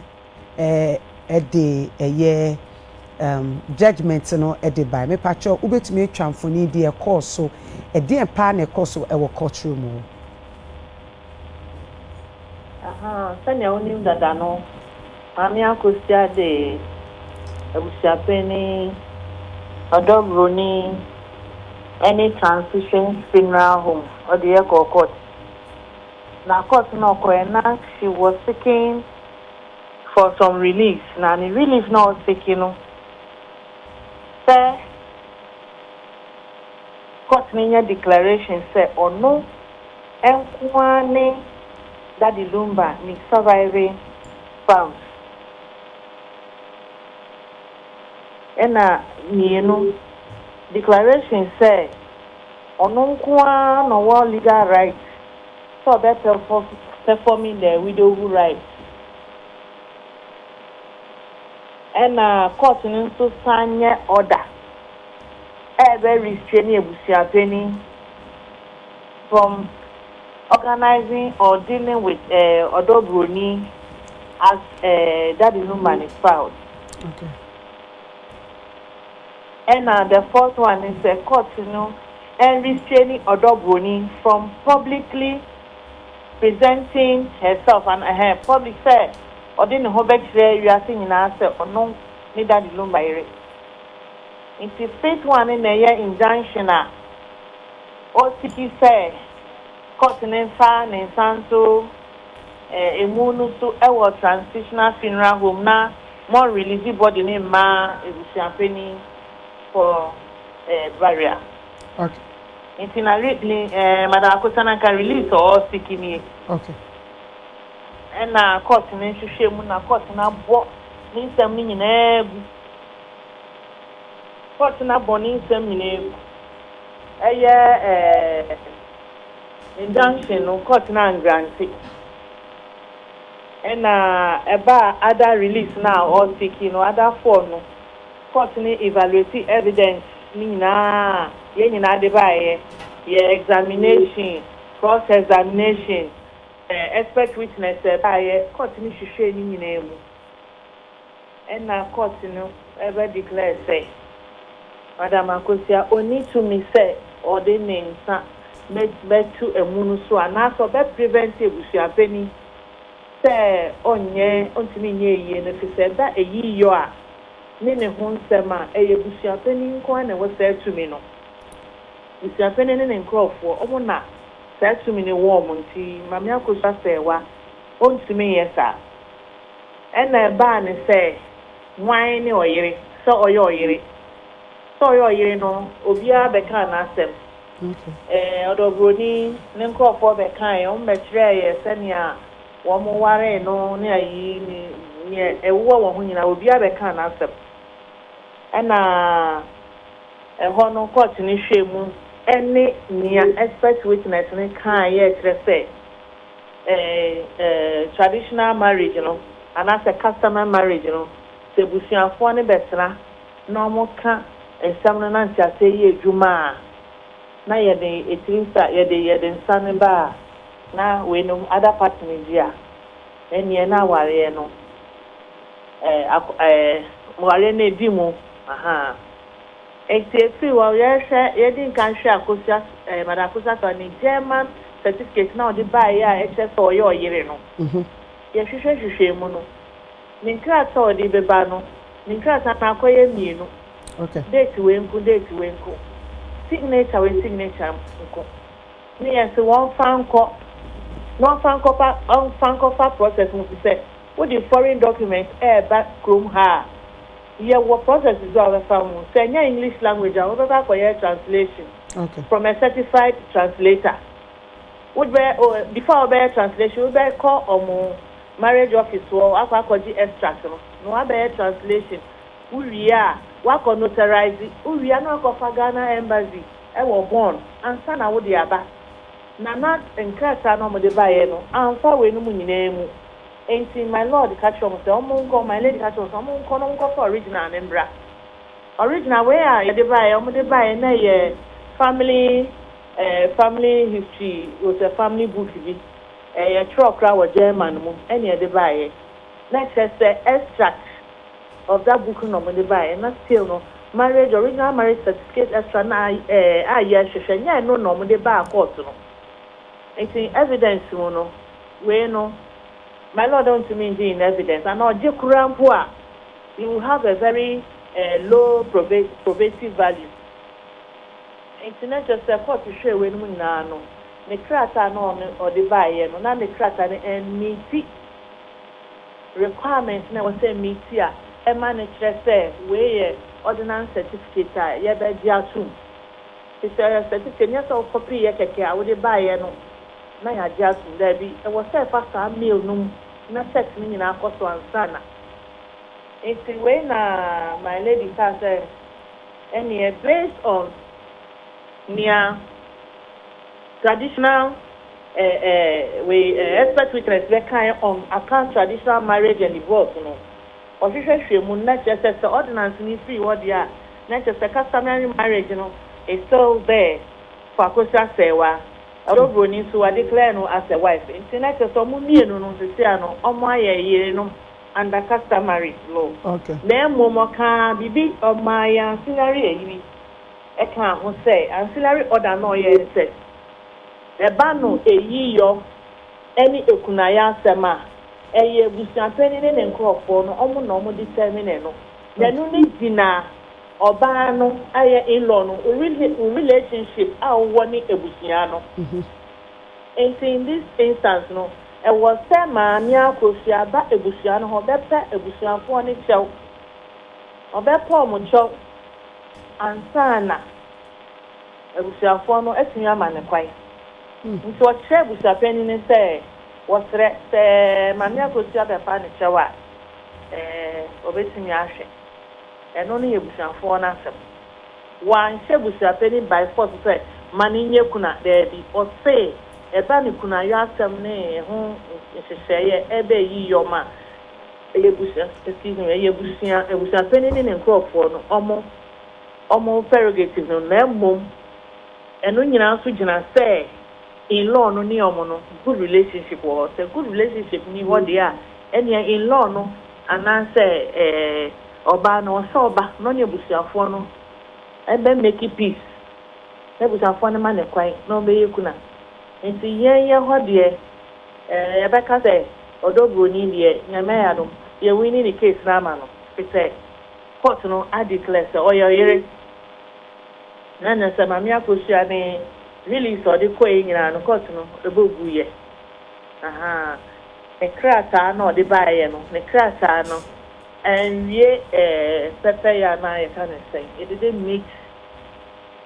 [SPEAKER 1] eh, ɛde ɛyɛ um, judgement no ɛde bae. Mepakyɛ wobɛtumi atwa mfoni deɛ ɛkɔɔ so, ɛdeɛn paa na ɛkɔɔ so ɛwɔ court room hɔ?
[SPEAKER 6] Ahaa, sɛnea wonim dada no, Maame Akosua de abusuapanin, ɔdɔ buroni ne Transition Funeral Home ɔde yɛ kɔɔ court. Na court no ɔkɔeɛ na she was seeking for some reliefs, na ne relief na ɔseeki no sɛ court no nyɛ declaration sɛ ɔno nko ara ne Daddy Lumba ne surviving spouse. Ɛna mmienu, declaration sɛ ɔno nko ara na ɔwɔ legal right sɛ ɔbɛ performing the widowhood rites. Ɛna court no nso san nyɛ order a ɛbɛ restrain abusuapanin from organising or dealing with eh, Ɔdɔ Broni as eh, Daddy Lumba ne spouse.
[SPEAKER 1] Okay.
[SPEAKER 6] Ɛna the fourth one ne sɛ court no ɛnrestraini Ɔdɔ Broni from publicly presenting herself and ɛhɛn public sɛ ɔde ne ho bɛkyerɛ wiase nyinaa sɛ ɔno ne Daddy Lumba yere. Nti fifth one no na ɛyɛ injunction a Osiki sɛ court no mfa ne nsa nto emu no so wɔ Transitional Funeral Home na wɔn release body no mma abusuapanin for burial.
[SPEAKER 1] Okay.
[SPEAKER 6] Nti na re ne eh, Madam Akosa na nka release a ɔresiki nie.
[SPEAKER 1] Okay.
[SPEAKER 6] Ɛna court no nhwehwɛ mu na court no abɔ ne nsɛm no nyinaa gu. Court no abɔ ne nsɛm nyinaa gu. Ɛyɛ eh injunction no court no angrante ɛna ɛbaa other release no a ɔseeki no other four no court no evaluate evidence no nyinaa a yɛn nyinaa de baeɛ yɛ examination, cross examination. Expert witness baeɛ, court no hwehwɛɛ ne nyinaa mu. Ɛna court no bɛ declare sɛ Madam Akosua ɔnni tumi sɛ ɔde ne nsa bɛto amu no so anaasɛ ɔbɛ prevent abusuapanin sɛ ɔnyɛ ɔntumi nyɛ ayie no efisɛ ɛba ayiyɔ a ne ne ho nsɛm a ɛyɛ abusuapanin nko ara na ɛwɔ saa tumi no. Abusuapanin ne ne nkorɔfoɔ wɔn na saa tumi no wɔ wɔn nti Maame Akosua Sɛɛwa ɔntumi nyɛ saa. Ɛnna ɛbaa no sɛ, hwan ne ɔyere? Sɛ ɔyɛ ɔyere. Sɛ ɔyɛ ɔyere no, obiara bɛkaa n'asɛm. Ɛɛ, ɔdɔbroni ne nkurɔfoɔ bɛkaeɛ, wɔbɛkyerɛɛ yɛn sɛnea wɔwaree no ne ayi ne nea ɛwowɔ wɔn ho nyinaa, obiara bɛkaa n'asɛm. Ɛnna ɛhɔ no, kɔɔte no hwɛɛ mu ne nea expert witness no kaeɛ kyerɛ sɛ, traditional marriage no anaasɛ customary marriage no, sɛ abusuafoɔ no bɛtena na wɔka nsɛm no na nteaseɛ yɛ adwuma a, na yɛde etiri nsa, yɛde yɛde nsa no ba a, na wei no other party no gye a, ɛnneɛ na awareɛ no ɛɛ akɔ ɛɛ awareɛ no edi mu ahaa. Enti efiri hɔ yɛhwɛ yɛdi nkan hwɛ Akosua ɛɛ Madam Akosua Sah ne German certificate no a ɔde baeɛ a ɛkyerɛ sɛ ɔyɛ ɔyere no. Yɛhwehwɛ hwehwɛɛ mu no, ne nkrataa a ɔde beba no, ne nkrataa no akɔyɛ mmienu. Date wei nko, date wei nko, signature wei signature nko. Ne yɛse wɔmfa nkɔ na ɔmfa nkɔfa ɔmfa nkɔfa process mu efisɛ wode foreign document ɛɛba kurom ha a, Yɛwɔ processes bi a wobɛfa mu. Sɛ ɛnyɛ English language a, wobɛkɔ akɔyɛ translation from a certified translator. Wobɛ oh, before wobɛyɛ translation, wobɛkɔ ɔmo marriage office hɔ akɔ akɔgye extract no na wabɛyɛ translation. Wowie a, woakɔ notarize. Wowie a na woakɔfa Ghana embassy ɛwɔ Bonn ansa na wode aba. Na na nkrataa no a wɔde baeɛ no amfa weinom nyinaa mu. Enti my lord ka kyerɛɛ wɔn sɛ wɔnkɔ, my lady ka kyerɛɛ wɔn sɛ wɔnkɔ na wɔnkɔfa original no mbra. Original wei a yɛde baeɛ, wɔde baeɛ na ɛyɛ family eh, family history, it family book bi. Eh, yɛtwerɛ koraa wɔ German mu ɛna yɛde baeɛ. Na kyerɛ sɛ extract of that book no na wɔde baeɛ. Na still no, marriage, original marriage certificate extract na eh, a yɛhwehwɛ, nyɛ ɛno na wɔde baa court no. Nti evidence mu no, Wei no my lord ɔntumi ngye in evidence anaa ɔgye koraa mpo a it will have a very low probative value. Nti na kyerɛ sɛ court hwɛɛ weinom nyinaa no ne krataa na ɔno ɔde baeɛ no na ne krataa no ɛmmeeti requirement no a ɛwɔ sɛ ɛmeeti a ɛma no kyerɛ sɛ wei yɛ ordinance certificate a yɛbɛgye atom. Nti sɛ ɛyɛ certificate nyɛ sɛ wo copy yɛ kɛkɛ a wode baeɛ no na yɛagye atom. Dabi, ɛwɔ sɛ ɛfa saa mail no mu na checks no nyinaa kɔ so ansa na. Nti wei na my lady kaa sɛ ɛneɛ based on nea traditional eh eh wei eh expert witness bɛkaeɛ on Akan traditional marriage and divorce no, ɔhwehwɛ hwɛ mu no na kyerɛ sɛ sɛ ordinance no firi hɔ deɛ a na kyerɛ sɛ customary marriage no is still there for Akosua Serwaa. Ɔdɔ broni nso wa declare no as a wife nti na kyerɛ sɛ ɔmo mmienu no sesei ano ɔmo ayɛ yerenom under customary law. Na mmom ɔkaa biribi ɔmaa yɛn ancillary ayi bi ɛkaa ho sɛ ancillary order no a ɔyɛɛ ne sɛ ɛba no ayiyɔ ɛne akunayɛ asɛm a ɛyɛ abusuapanin ne ne nkorɔfoɔ no ɔmo na ɔmo determine ɛno na ɛno ne gyina Ɔbaa no ayɛ in-law no wo relationship a wowɔ ne abusua no. Nti in this instance no, ɛwɔ sɛ Maame Akosua ba abusua no hɔ bɛpɛ abusuafoɔ no kyɛw. Ɔbɛpɛ wɔn kyɛw ansa na abusuafoɔ no atumi ama no kwan. Nti ɔkyerɛ abusuapanin no sɛ wɔsrɛ sɛ Maame Akosua bɛpa no kyɛw a, ɔbɛtumi ahwɛ. Ɛno no yɛ abusuafoɔ no asɛm. Wanhyɛ abusuapanin by force sɛ ma no nyɛ kuna, daabi. Ɔse ɛba no kunayɔ asɛm ne ɛho nhyehyɛeɛ ɛbɛ yiyɔ ma ɛyɛ abusua, excuse me, ɛyɛ abusua, abusuapanin ne ne nkorɔfoɔ no ɔmo ɔmo prerogative no na mmom ɛno nyinaa nso gyina sɛ. in-law no ne wɔn no good relationship wɔ hɔ. Sɛ good relationship nni hɔ deɛ a, ɛnneɛ in-law no anaasɛ ɛɛ ɔbaa no, ɔsɛ ɔba na ɔne abusuafoɔ no bɛ make peace, na abusuafoɔ no ma no kwan na ɔbɛyɛ kuna. Nti yɛn yɛ hɔ deɛ, ɛɛ yɛbɛka sɛ ɔdɔ buroni deɛ, Nyame ayɛ adom, yɛ winni ne case no ama no, firi sɛ court no a declare sɛ ɔyɛ ɔyere. Na na sɛ Maame Akosua ne release a ɔde kɔeɛ nyinaa no court no bɔ guiɛ. Ahaa. Ne krataa no a ɔde baeɛ no, ne krataa no anwie eh, pɛpɛyɛ anaa yɛka no sɛn? It didn't meet,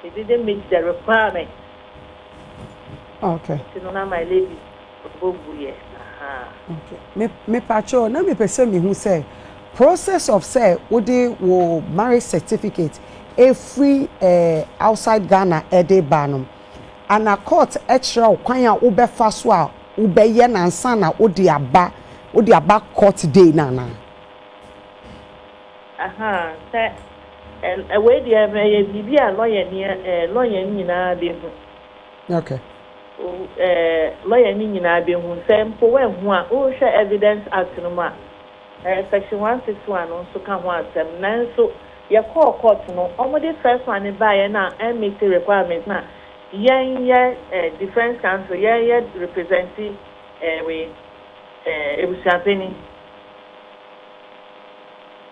[SPEAKER 6] it didn't meet the requirement.
[SPEAKER 1] Okay.
[SPEAKER 6] Nti no na my lady bɔ guiɛ. Ahaa.
[SPEAKER 1] Okay. Me mepakyɛw na mepɛ sɛ mehu sɛ process of sɛ wode wo marriage certificate efiri eh, outside Ghana ɛde ba no, ana court kyerɛ wo kwan a wobɛfa so a wobɛyɛ no ansa na wode aba wode aba court day no anaa?
[SPEAKER 6] Ahaa, sɛ ɛ wei deɛ ɛyɛ biribi a lawyer ni ɛ lawyer nyinaa bɛhu.
[SPEAKER 1] Okay.
[SPEAKER 6] Ɛ lawyer ni nyinaa bɛhu sɛ mpo woanhu a wohwɛ Evidence Act no mu a ɛ section 161 no nso ka ho asɛm. Nanso yɛkɔɔ court no wɔde first one no baeɛ no a ɛmmeet requirement no a yɛn yɛ ɛ defence counsel yɛn yɛ represent ɛ wei ɛ abusuapanin.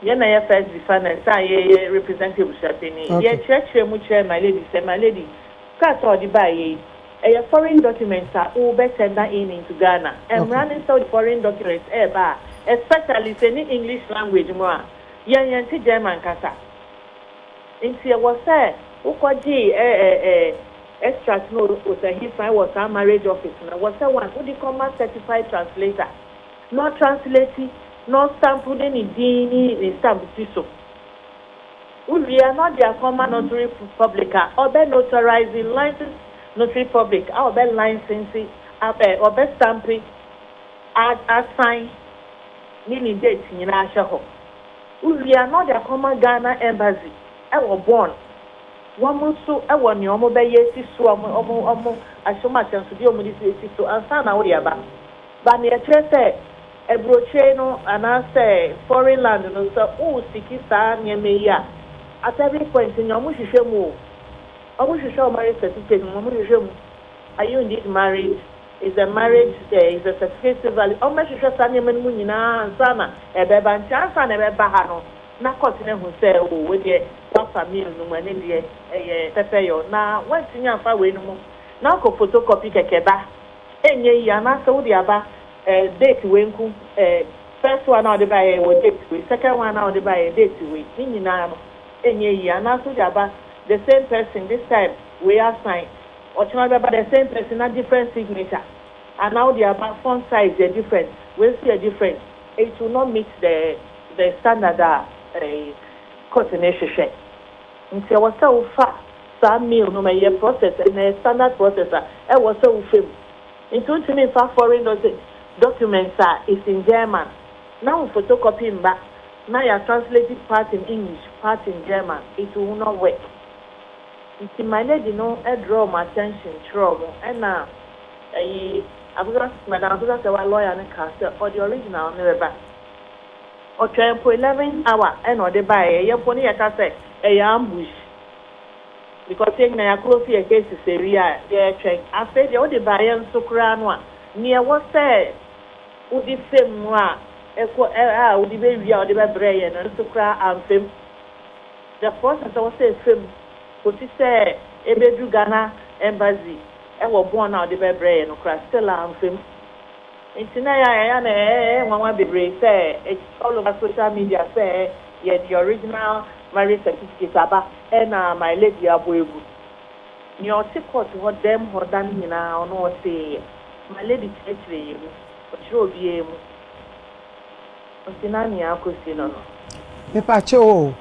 [SPEAKER 6] Yɛn na yɛ first defendant a yɛyɛ represent abusuapanin. Yɛkyerɛkyerɛ mu kyerɛɛ my lady sɛ my lady krataa a ɔde baeɛ yi ɛyɛ foreign documents a wobɛ tender in into Ghana. Mmara ne sɛ wode foreign documents ɛreba a especially sɛ ɛne English language mu a yɛn yɛnte German kasa. Nti ɛwɔ sɛ wokɔgyee ɛ ɛ ɛ extract no Osahinfan wɔ saa marriage office no ɛwɔ sɛ one wode kɔma certified translator na ɔtranslate na ɔstamp de ne din ne ne stamp si so. Wowie a na ɔde akɔma notary public a ɔbɛ notarise license notary public a ɔbɛ license ɛ ɔbɛ stamp a asign ne ne date nyinaa ahyɛ hɔ. Wowie a na ɔde akɔma Ghana embassy ɛwɔ Bonn. Wɔn nso wɔ nea wɔbɛyɛ asi so a wɔn wɔn ahyɛ wɔn ahyɛnsodeɛ a wɔde si so ansa na wode aba. Ba nea ɛkyerɛ sɛ aburokyire no anaasɛ foreign land no sɛ woresiki saa nneɛma yi a at every point nea wɔhwehwɛ mu o. Wɔhwehwɛ wo marriage certificate mu, wɔhwehwɛ mu. Are you indeed married? Is the marriage is the certificate still valid? Wɔbɛhwehwɛ saa nneɛma no mu nyinaa ansa na ɛbɛba. Nti ansa na ɛbɛba ha no na court no ahu sɛ o wei deɛ woafa mail no mu ɛne deɛ ɛyɛ pɛpɛyɔ na woantumi amfa wei no mu na wokɔ photocopy kɛkɛ ba ɛnyɛ yie anaasɛ wode aba eh, date wei nko eh, first one a wode baeɛ wɔ date wei, second one a wode baeɛ date wei, ne nyinaa no ɛnyɛ yie anaasɛ wode aba the same person this time wei asign ɔkyena wode bɛba the same person na different signature anaa wode aba font size yɛ different wei nso yɛ different, it will not meet the standard a eh, court no hwehwɛ. Nti ɛwɔ sɛ wofa saa mail no ma ɛyɛ process ɛna ɛyɛ standard process a ɛwɔ sɛ wofa mu. Nti wontumi mfa foreign documents a is in German na wo photocopy mba na yɛ translate part in English part in German, it will not work. Nti my lady no draw mo attention kyerɛ ɔmo ɛna ɛyi Akosua Madam Akosua Serwaa lawyer no kaa sɛ ɔde original no bɛba. Ɔtwɛn mpo 11 hour ɛna ɔde baeɛ. Ɛyɛ mpo ne yɛka sɛ ɛyɛ ambush because yɛn nyinaa yɛakoro fi yɛ cases awie a yɛretwɛn. Afei deɛ wode baeɛ nso koraa no a nea ɛwɔ sɛ wode fam mu a ɛkɔ a wode bɛwie a wode bɛbrɛ yɛn no nso koraa amfam. The process a ɛwɔ sɛ ɛfam kɔsi sɛ ɛbɛduru Ghana embassy ɛwɔ Bonn a wode bɛbrɛ yɛn no koraa still amfam. Nti na ɛyɛ a ɛyɛ na ɛyɛ nwanwa bebree sɛ it's all over social media sɛ yɛde original marriage certificate aba ɛna my lady abɔ egu. Nea ɔte court hɔ dɛm hɔ da no nyinaa ɔno ɔteeɛ. My lady kyerɛkyerɛ yɛn mu, ɔkyerɛ obiara mu. Nti na nea akɔsi no.
[SPEAKER 1] Mepakyɛ o,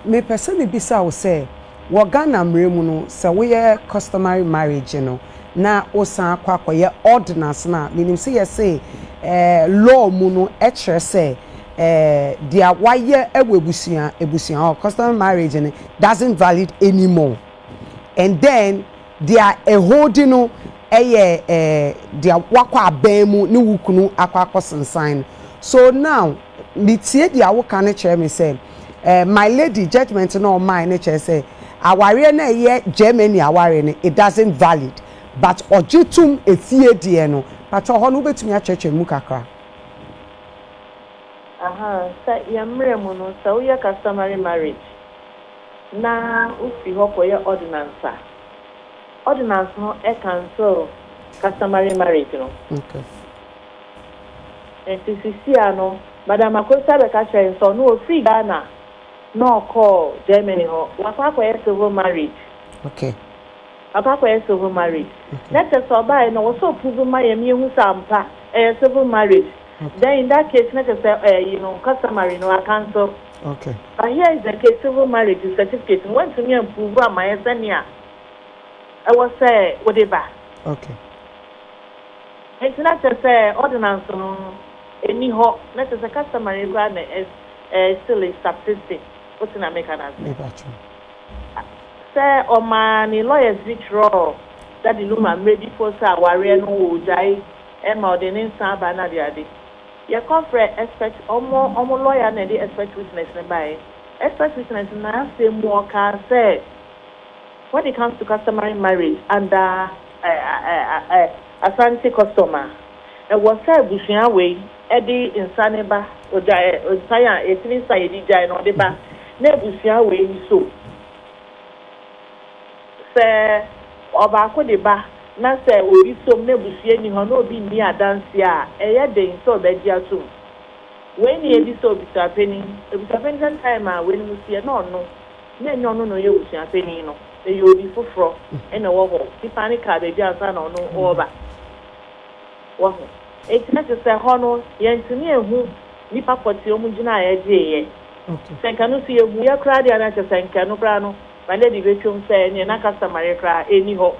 [SPEAKER 1] mepɛ sɛ mebisa wo sɛ wɔ Ghana mmerɛ mu no sɛ woyɛ customary marriage no na wosan akɔ akɔyɛ ordinance no a menim sɛ yɛse law mu no ɛkyerɛ sɛ deɛ wayɛ ɛwɔ abusua abusua hɔ customary marriage no doesn't valid anymore and then deɛ ɛhodi no. ɛyɛ ɛɛ deɛ wakɔ abɛn mu ne wo kunu akɔ akɔ sensan no. So now metie deɛ woka no kyerɛ me sɛ my lady judgement na ɔmaa no kyerɛ sɛ awareɛ no a ɛyɛ Germany awareɛ no, it doesn't valid, but ɔgye tom efie deɛ no. Pakyɛ hɔ no wobɛtumi akyerɛkyerɛ mu kakra?
[SPEAKER 6] Ahaa, sɛ yɛn mmerɛ mu no, sɛ woyɛ customary marriage na wofiri hɔ kɔyɛ ordinance a, ordinance no cancel customary marriage no. Nti sisi a no, Madam Akosa bɛka kyerɛ yɛn sɛ ɔno ofiri Ghana na ɔkɔɔ Germany hɔ, wakɔ akɔyɛ civil marriage. Wakɔ akɔyɛ civil marriage. Na kyerɛ sɛ ɔbaeɛ no, ɔwɔ sɛ ɔprove ma yɛn ma yɛhu sɛ ampa ɛyɛ civil marriage. Then in that case, na kyerɛ sɛ ɛyi no, customary no acancel. But here is the case, civil marriage certificate no, wantumi amprove ama yɛn sɛnea ɛwɔ sɛ wode ba. Nti na kyerɛ sɛ ordinance no ɛni hɔ, na kyerɛ sɛ customary koraa na ɛ still is subsisting. Wote na meka no ase?
[SPEAKER 1] Mepakyɛ.
[SPEAKER 6] Sɛ ɔmaa ne lawyers bi twerɛɔ Daddy Lumba mmerɛ bi po sɛ awareɛ no wɔgyae ɛma ɔde ne nsa aba no adeade. Yɛkɔfrɛ expert, ɔmo lawyer na ɛde expert witness ne baeɛ. Expert witness na asɛm mu ɔkaa sɛ when it comes to customary marriage under Asante custom a, ɛwɔ sɛ abusua wei ɛde nsa ne ba, ɔgya ɛ nsa a yɛtumi nsa yɛde gyae no ɔde ba, na abusua wei nso sɛ ɔbaako de ba na sɛ obi som na abusua ni hɔ na obi nni adanseɛ a, ɛyɛ den sɛ ɔbɛgye atom. Wei ne ebi sɛ obusuapanin sɛ time a wei no mu seɛ na ɔno na ɛnyɛ ɔno na ɔyɛ obusuapanin no, ɛyɛ obi foforɔ ɛna ɛwɔ hɔ. Nipa ne kaa baabi ansa na ɔno ɔreba wɔ ho. Eti na kyerɛ sɛ hɔ no yɛntumi ehu nipa pɔtee ɔmo gyina a yɛgyeeɛ. Sɛ nka no so yɛhu yɛ koraa deɛ, na kyerɛ sɛ nka no koraa no my lady bɛtwam sɛ ɛneɛ na customary koraa ɛni hɔ.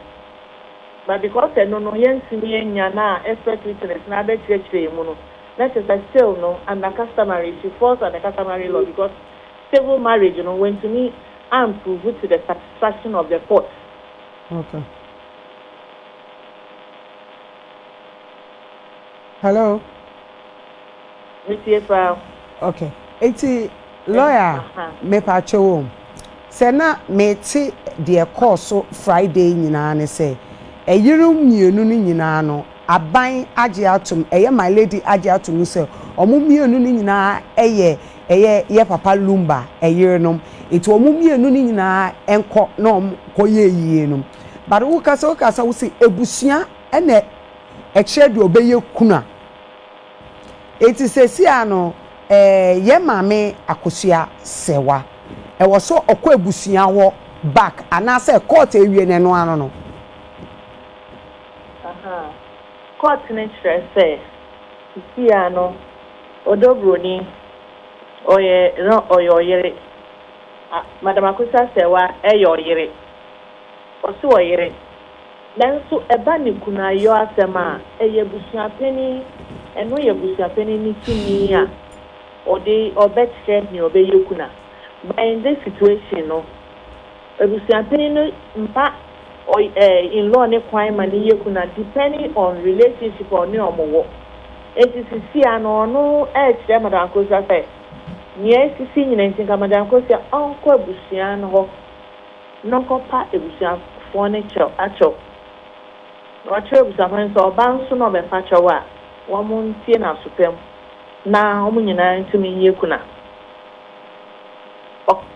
[SPEAKER 6] But because ɛno no yɛntumi anya na expert witness na abɛkyerɛkyerɛ mu no, na kyerɛ sɛ still no under customary, she falls under customary law because civil marriage no wɔntumi amprove to the satisfaction of the court.
[SPEAKER 1] Okay. Hello.
[SPEAKER 6] Metie paa.
[SPEAKER 1] Okay. Eti lawyer, mepakyɛ wo, sɛ na mete deɛ kɔɔ so Friday nyinaa ne sɛ ɛyere mmienu no nyinaa no, aban agye atom, ɛyɛ my lady agye atom sɛ ɔmo mmienu no nyinaa ɛyɛ yɛ papa Lumba ɛyerenom, nti ɔmo mmienu no nyinaa ɛnkɔ na ɔmo kɔ yɛ yie no. But wokasa wosi ebusua ɛna ɛkyerɛ deɛ ɔbɛyɛ kuna. Eti sɛsi ano yɛ maame Akosua Sɛwa ɛwɔ so ɔkɔ ebusua hɔ back anaasɛ court ewie n'ɛno ano no?
[SPEAKER 6] Aha. Court no kyerɛ sɛ sisi ano Ɔdɔ Broni ɔyɛ no ɔyɛ ɔyere. Madam Akosua Sɛwa ɛyɛ ɔyere. Ɔsi ɔyere. Nanso ɛba ne kunayɔ asɛm a, ɛyɛ busuapanin, ɛno yɛ busuapanin ne tumi a ɔde ɔbɛkyerɛ nea ɔbɛyɛ kuna. But in this situation no, abusuapanin no mma ɔy ɛɛ in-law ne kwan ma ne yɛ kuna depending on relationship a ɔne ɔmo wɔ. Eti sisi ano ɔno ɛɛkyerɛ Madam Akosua sɛ nea esisi nyina nti nka Madam Akosua ɔnkɔ abusua no hɔ na ɔnkɔpa abusuafoɔ no kyɛw akyɛw. Na ɔkyerɛ abusuafoɔ no sɛ ɔba nso na ɔbɛpa kyɛw a, wɔn ntie n'asopɛm na wɔn nyinaa ntumi nyɛ kuna.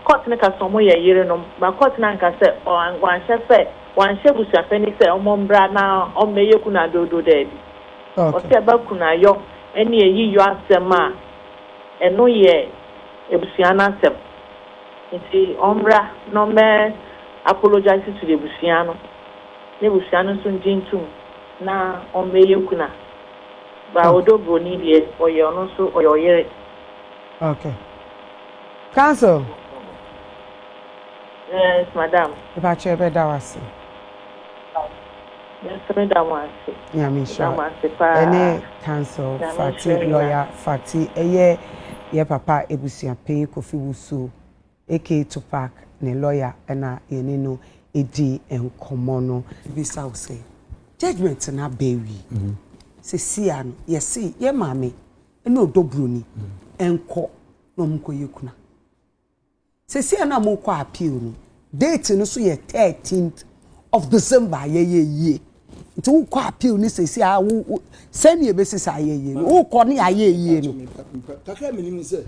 [SPEAKER 6] Court no ka sɛ ɔmo yɛ yerenom, ba court no anka sɛ wanhyɛ sɛ wanhyɛ abusuapanin sɛ ɔmo mbra na ɔmmɛyɛ kuna dodo, daabi. Ɔsɛ ɛba kunayɔ ɛne eyiyɔ asɛm a, ɛno yɛ abusua n'asɛm, nti ɔmmra na ɔmmɛ apologize to the abusua no na abusua no nso ngye ntum na ɔmmɛyɛ kuna. Ba Ɔdɔ Broni deɛ, ɔyɛ ɔno nso ɔyɛ ɔyere.
[SPEAKER 1] Okay. Counsel.
[SPEAKER 6] Yes, madam.
[SPEAKER 1] Mepakyɛ, bɛda wo ase.
[SPEAKER 6] Nso meda mo ase.
[SPEAKER 1] Nyame nhyira.
[SPEAKER 6] Meda mo ase paa.
[SPEAKER 1] Ɛne Counsel
[SPEAKER 6] Nyame
[SPEAKER 1] Fati,
[SPEAKER 6] nhyira.
[SPEAKER 1] Lawyer Fati, ɛyɛ yɛ papa ebusuapanyin Kofi Wusu aka Tupac ne lawyer, ɛna yɛne no edi nkɔmmɔ no. Bisa wo sɛ. Judgement no aba awie. Seesei ara no, yɛse yɛn maame ne ɔdɔ buroni nkɔ na wɔnkɔyɛ kuna. Seesei a na mokɔ appeal no, date no so yɛ 13th of December a yɛyɛ yie. Nti wokɔ appeal no seesei a wo wo sɛnea ebesi saa ayɛ yie no, wokɔ ne ayɛ yie no.
[SPEAKER 2] Kakra menim sɛ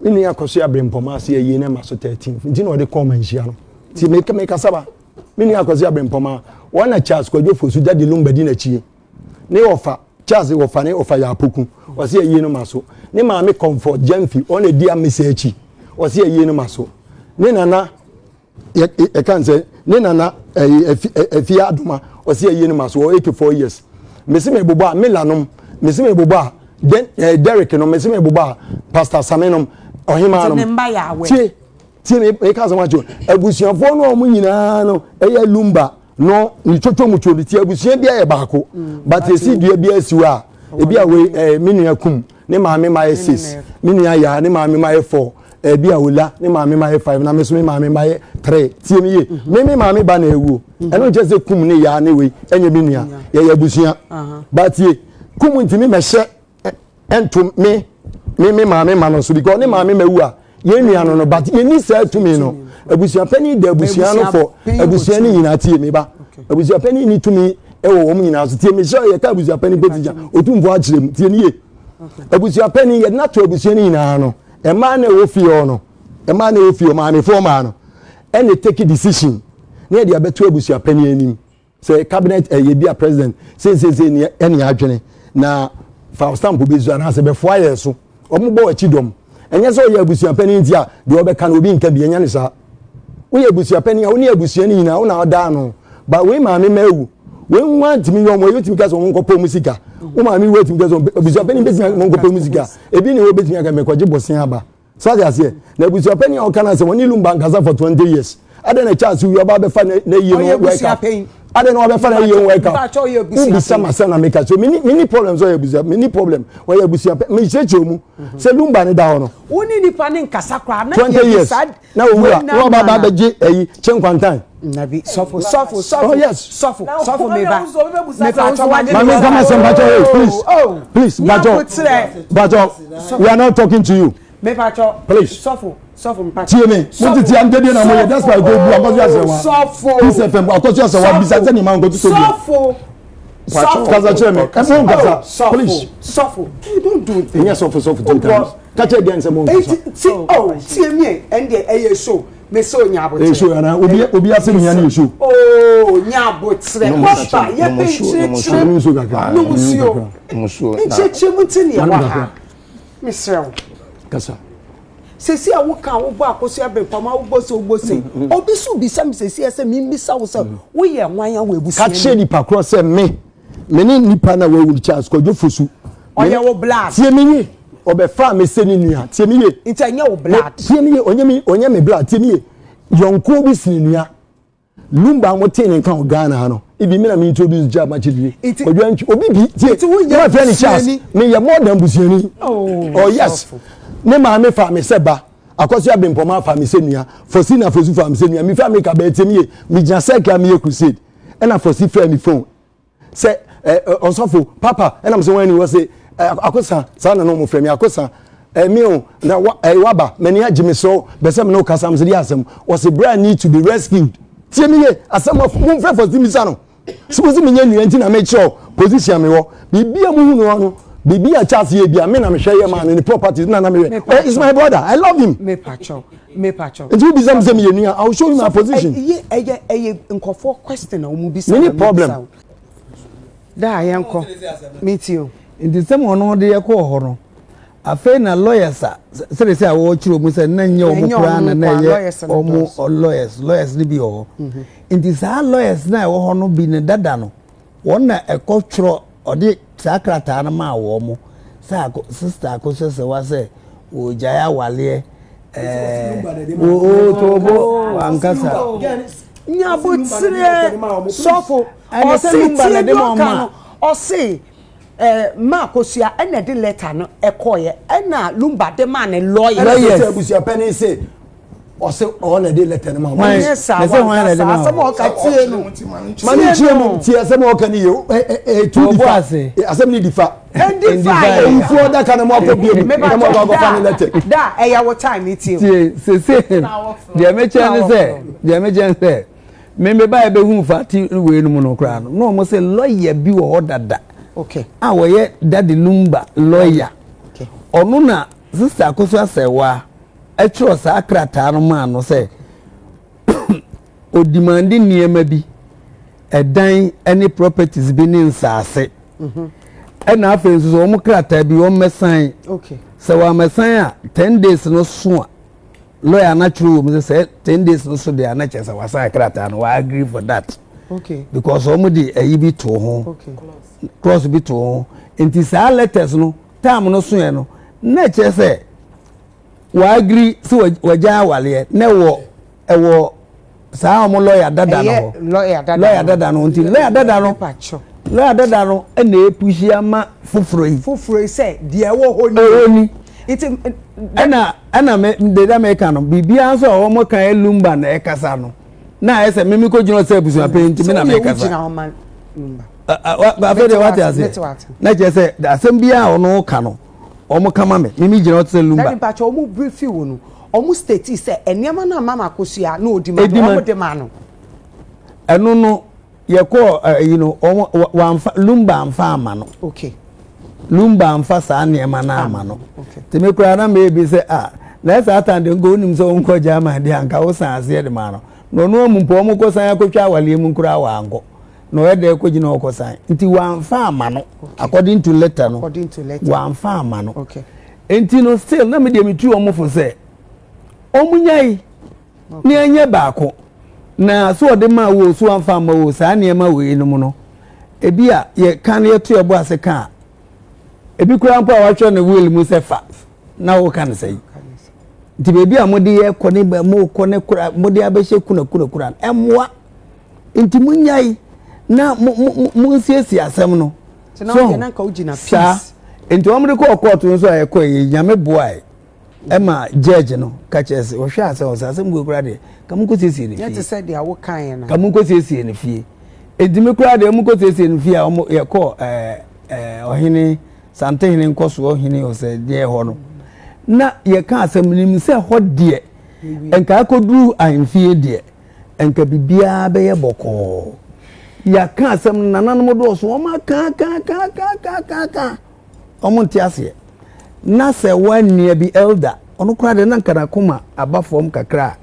[SPEAKER 2] me nua akɔso abrempɔma ase ayie no ma so 13th nti na ɔde kɔɔ manhyia no. Nti meka mekasa ba me nua akɔso abrempɔma wɔn na Charles Kwadwo Fosu Daddy Lumba di n'akyi. Ne ɔfa Charles wɔfa ne ɔfa yɛ apoku ɔsi ayie no ma so ne maame Comfort Gyamfi ɔna edi amesa akyi ɔsi ayie no ma so ne nana yɛ ɛka nsɛ ne nana ɛyi efi efi adoma ɔsi ayie no ma so ɔwɔ 84 years mesi mi bobɔ a mila nom mesi mi bobɔ a den ɛɛ Derek nom mesi mi bobɔ a Pastor Sami nom ɔhemaa nom tie tie mi eka asɛm akyɛ abusuafoɔ no a wɔn nyinaa no ɛyɛ lumba. No ne twotwo mu two ti abusua bi ayɛ baako mm, but esi dua bi asi hɔ a ebi a wei ɛɛ eh, me nua kum ne maame ma yɛ six me nua yaa ne maame ma yɛ four ebi a ola ne maame ma yɛ five na me so me maame ma yɛ three tie mi yie mhm. me me maame ba na ewuo mhm. ɛno nkyɛn sɛ kum ne yaa ne wei ɛnyɛ me nua yɛyɛ abusua but tie kum ntumi mɛhyɛ ɛnto me me me maame ma no so because ne maame ma wu a yɛn nua no no but yɛn ni saa tumi no abusuapanyin da abusua no fɔ abusua no nyinaa tie mi ba abusuapanyin ni tumi ɛwɔ wɔn nyinaa so tie mi sɛ yɛ ka abusuapanyin pɛ tikya otumfo akyerɛ mu tie ni yie abusuapanyin yɛde n'ato abusua no nyinaa no mmaa na ɛwɔ fie hɔ no mmaa na ɛwɔ fie hɔ maamefoɔ mmaa no ɛna take decision na yɛde abɛto abusuapanyin anim. Sɛ cabinet ɛyɛ eh, bi a president seeseesei ne ɛne adwene na fa stamp bi so anaasɛ bɛfoa yɛ so wɔn bɔ akyi dɔm ɛnyɛ sɛ ɔyɛ abusuapanin nti a deɛ ɔbɛka no obi nka bi ɛnyɛ ne saa woyɛ abusuapanin a wo ne abusua no nyinaa wo na ɔdaa no ba wei maame ma awu wei nwa ntumi yɛ ɔmo ebi tumi ka sɛ ɔmo nkɔpɛ ɔmo sika wo maame wu atumi ka sɛ abusuapanin bɛtumi ɔmo nkɔpɛ ɔmo sika ebi ne hɔ bɛtumi aka mɛkɔgye bɔsen aba So ate aseɛ? Na abusuapanin a ɔka no asɛm, ɔne Lumba nkasa for 20 years. Adɛn na Charles wu ɔba abɛfa n'ayie no World Cup? Adɛn na ɔbɛfa n'ayie no World Cup? Wobisa ma sɛ na meka so. Meni meni problem sɛ ɔyɛ abusua, meni problem. Ɔyɛ abusua pɛ. Mekyerɛkyerɛ mu sɛ Lumba ne da hɔ no.
[SPEAKER 1] Wo ne nipa ne nkasa koraa na
[SPEAKER 2] 20 years na owu a na ɔba ba abɛgye ayi kyenkwantan.
[SPEAKER 1] Nabi sɔfo sɔfo sɔfo oh yes sɔfo sɔfo meba
[SPEAKER 2] mepa kyɛw ma me nkama sɛm pakyɛw hey please please pakyɛw pakyɛw we are not talking to you.
[SPEAKER 1] Mepacho.
[SPEAKER 2] Please.
[SPEAKER 1] Sɔfo. Sɔfo mpacho.
[SPEAKER 2] Tie me. Mo tete am dede na mo yɛ that's why go bu akɔsi asɛwa.
[SPEAKER 1] Sɔfo.
[SPEAKER 2] Peace FM akɔsi asɛwa bisa sɛ ne ma nkɔtu so bi.
[SPEAKER 1] Sɔfo.
[SPEAKER 2] Sɔfo. Kasa kyerɛ me. Ɛfo nkasa. Please.
[SPEAKER 1] Sɔfo. You don't do it.
[SPEAKER 2] Ɛnyɛ sɔfo sɔfo two times. Kakyɛ gɛn sɛ mo nkasa.
[SPEAKER 1] Ti oh tie mi ɛndeɛ ɛyɛ show me sɛ onya abotrɛ.
[SPEAKER 2] Ɛyɛ show ana obi obi asɛm hia ne yɛ show.
[SPEAKER 1] Oo nya abotrɛ papa yɛ pɛ nkyerɛkyerɛ
[SPEAKER 2] mu
[SPEAKER 1] nsuo nkyerɛkyerɛ mu nti ne yɛ wɔ ha mesrɛ wo.
[SPEAKER 2] Kasa.
[SPEAKER 1] Sɛsi a woka a wobɔ akosua bere pam a wobɔ sɛ wobɔ sɛ obi so bisa me sɛsi a sɛ membisa wo sɛ woyɛ hwan a wɔ abusua
[SPEAKER 2] Ka kyerɛ nipa korɔ sɛ me me ne nipa na wawu Charles Kwadwo Fosu.
[SPEAKER 1] Ɔyɛ wo blood.
[SPEAKER 2] Tie me ye. Ɔbɛfaa me sɛ ne nua. Tie me ye.
[SPEAKER 1] Nti ɛnyɛ wo blood.
[SPEAKER 2] Tie me ye. Ɔnyɛ me ɔnyɛ me blood. Tie me ye. Yɔnko bi sini nua. Lumba a wɔtee ne nka wɔ Ghana ha no, ebi me na me introduce Jah Makyedie. Kwadwo Antwi, obi bi tie.
[SPEAKER 1] Nti woyɛ
[SPEAKER 2] Na mafrɛ no Charles.
[SPEAKER 1] busuani.
[SPEAKER 2] Meyɛ more than busuani.
[SPEAKER 1] Oh,
[SPEAKER 2] Oh yes. Ne maame faa me sɛ ba. Akɔso Abrempɔmaa faa me sɛ nua. Fosi na Fosu faa me sɛ nua. Mefiri America bɛɛ tie me ye. Megyina circle a meyɛ crusade. Ɛna Fosi frɛɛ me phone. Sɛ ɛ ɛ ɔsɔfo papa ɛna mo sɛ wɔn ani wɔ se ɛ akosa saa na na wɔn frɛ mi akosa ɛ mi o na wa ɛ waba mɛni agye mi srɛ bɛsɛ mi na ɔkasa mi sɛ di asɛm wɔsi bra need to be rescued tie mi ye asɛm afɔ mo nfrɛ fɔ si mi sa no sɛ mo si mi nye nua nti na mi kyerɛw position mi wɔ biribi a mo hu no no biribi a Charles yɛ bi a mi na mi hwɛ yɛ maa no ne properties na na mi hwɛ ɛ is my brother I love him.
[SPEAKER 1] Me pacho me pacho.
[SPEAKER 2] Nti wo bisa mi sɛ mi yɛ nua I will show you my position.
[SPEAKER 1] Ɛyɛ ɛyɛ ɛyɛ nkɔfoɔ question na wɔn bisa.
[SPEAKER 2] Me ni problem.
[SPEAKER 1] Daa yɛn kɔ me ti o.
[SPEAKER 3] Nti sɛm ɔno de yɛ kɔɔ hɔ no afei na lawyers a sɛde sɛ a wɔkyerɛ mu sɛ na nyɛ wɔn koraa na na ɛyɛ wɔn lawyers lawyers no bi wɔ hɔ mhm. nti saa lawyers na ɛwɔ hɔ no bi ne dada no wɔn na ɛkɔ twerɛ ɔde saa krataa no maa wɔn mo sɛ ako sista akosɛ sɛ wa sɛ wɔgyae awaleɛ ɛɛ wɔtobo ankasa.
[SPEAKER 1] Nyabotrɛ sɔfo ɔse tie bi ɔka no ɔse ɛɛ maa kosua ɛna ɛde lɛta no ɛkɔɔyɛ ɛna lumba de maa ne lɔya.
[SPEAKER 2] Ɛna sɛ abusuapɛni se. Ɔsɛ ɔwɔ na ɛde lɛtɛ no ma
[SPEAKER 3] wo.
[SPEAKER 1] Ɛnyɛ saa wankasa asɛm a ɔka tie no.
[SPEAKER 2] Ma ne nkyerɛ mu tie asɛm a ɔka ne yie ɛ tu di fa asɛm ne di fa.
[SPEAKER 1] Ɛdi fa
[SPEAKER 2] yɛ. Owufoɔ daka na mo akɔ bie mu na mo akɔ akɔfa ne lɛtɛ.
[SPEAKER 1] Da ɛyɛ wo time ne tie.
[SPEAKER 3] Tie sese deɛ mekyɛ ne sɛ deɛ mekyɛ ne sɛ mmemme ba yɛ bɛhu fa ti wei no mu no koraa no na wɔn sɛ lɔya bi wɔ hɔ dada.
[SPEAKER 1] Okay.
[SPEAKER 3] A wɔyɛ Daddy Lumba lɔya. Ɔno na Sista Akosua Serwaa twerɛ saa krataa no maa no sɛ ɔdimande nneɛma bi, ɛdan ne properties bi ne nsaase. Mhm. Ɛna afei nso sɛ wɔn krataa bi wɔn mmɛsan. Sɛ wɔn ammɛsan a ten days no so a lawyer no atwerɛ wɔ mu sɛ sɛ ten days no so deɛ a na kyerɛ sɛ wasan krataa no wa agree for that.
[SPEAKER 1] Okay.
[SPEAKER 3] Because wɔn de ayi bi to ho. Clause bi to ho. Nti saa letters no time no soɛ no na ɛkyerɛ sɛ wɔagiri sɛ wɔagya awaleɛ na ɛwɔ ɛwɔ saa wɔn lɔya dada no hɔ lɔya dada no nti lɔya dada no lɔya dada no ɛna epusi ama foforɔ yi.
[SPEAKER 1] Foforɔ yi sɛ deɛ ɛwɔ hɔ ni.
[SPEAKER 3] Ɛwɔ ni.
[SPEAKER 1] Nti
[SPEAKER 3] ɛna ɛna me deda me ka no biribiara nso a wɔn ka yɛ lumba na ɛkasa no na ayɛ sɛ mímí kɔ gyina sɛ abusuapɛn nti mi na mɛ kasa. Afei deɛ wate aseɛ na kyerɛ sɛ asɛm biara a ɔno ka no wɔn ka ma me mímí gyina hɔ te sɛ lumba.
[SPEAKER 1] Dadi mpatsɔ wɔn brief wo no wɔn state sɛ nneɛma no a mama akosua na odi ma no wɔn de ma no.
[SPEAKER 3] Ɛno no yɛkɔɔ ɛyi no wɔn wɔnfa lumba anfa ama no.
[SPEAKER 1] Okay.
[SPEAKER 3] Lumba anfa saa nneɛma no ama no.
[SPEAKER 1] Okay.
[SPEAKER 3] Tèmi koraa na mɛ ebi sɛ ah na ɛsɛ atan de nka onim sɛ ɔnkɔ German de anka wosan aseɛ de ma no na ɔno amu mpo wɔn kɔ san akɔtwa awaleɛ mu koraa wankɔ. Na ɔyɛ dɛ kɔgyina hɔ kɔsan nti wamfa ama no according to letter no wamfa ama no nti no still na medeɛ metu wɔn fo sɛ wɔn nyae ne ɛnyɛ baako na so ɔde ma wo so wamfa ama wo saa nneɛma wei no mu no ebi a yɛka no yɛto yɛbɔ ase ka a ebi koraa mpo a wahwɛ no will mu sɛ fa na woka no sɛ nti beebi a mode yɛ kɔ ne mokɔ ne kora mode abɛhyɛ kuna kuna kuna ɛmmoa Nti monyae na mo mo monsiesie asɛm no.
[SPEAKER 1] So
[SPEAKER 3] saa nti wɔn de kɔɔ kɔɔto nso a yɛkɔ yi nyame boae ɛma judge no ka kyerɛ sɛ ɔhwɛ asɛm ɔsɛ asɛm bu kura deɛ ka mo nkɔ siesie ne fie.
[SPEAKER 1] Yɛ te sɛ deɛ awo kan yɛ na.
[SPEAKER 3] Ka mo nkɔ siesie ne fie. Nti mi kura deɛ mo nkɔ siesie ne fie a wɔn yɛkɔ ɛɛ ɛɛ ɔhene santehene nkɔsoɔ hene ɔsɛ deɛ hɔ no na yɛka asɛm nim sɛ hɔ deɛ nka akɔduru ahemfie deɛ. Nka biribiara bɛyɛ bɔkɔɔ. Yɛaka asɛm no, nananom dɔɔso, wɔn aka aka aka aka aka aka aka, wɔn nte aseɛ. Na sɛ wɔanua bi elder, ɔno koraa deɛ na nka n'akoma aba fam kakra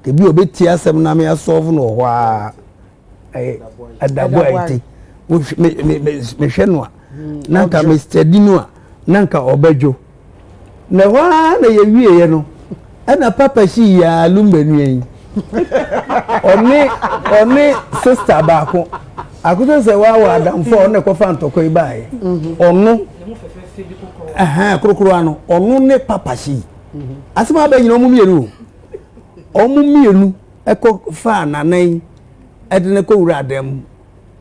[SPEAKER 3] a, ebi ɔbɛtie asɛm no ama yɛasɔlve no wɔ hɔ ara. Ɛyɛ adabo a ɛte. Mehwɛ no a, na nka me steady no a, na nka ɔbɛdwo. Na ɛhɔ ara na yɛwieɛ no, ɛna papa si yaa lumba nua yi. Ɔne ɔne sista baako. Akoto sɛ waawɔ adamfo a ɔno na ɛkɔfa ntɔkwa yi baeɛ. Mhm. Ɔno ɛhɛn korokoro ano ɔno ne papa si. Mhm. Asɛm abɛ nyina ɔmo mmienu o. Ɔmo mmienu ɛkɔ faa nana yi ɛde no kɔ wura dan mu.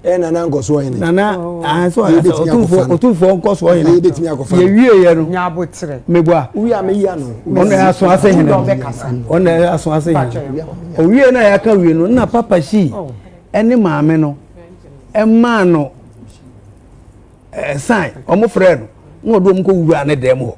[SPEAKER 2] Ɛ nana nkɔsoɔ hene.
[SPEAKER 3] Nana ahan so ɔyɛ otumfoɔ otumfoɔ nkɔsoɔ hene.
[SPEAKER 2] Yɛ betumi akɔfa.
[SPEAKER 3] Yɛ wie yɛ no.
[SPEAKER 1] Nyabotere.
[SPEAKER 3] Meboa.
[SPEAKER 2] Owie a meyi ano.
[SPEAKER 3] Ɔno yɛ aso ase hene. Ɔno yɛ aso ase hene. Owie na yɛaka wie no na papa si ɛne maame no ɛmaa no ɛsan wɔn frɛ no na ɔde wɔn kɔ wura ne dan mu hɔ.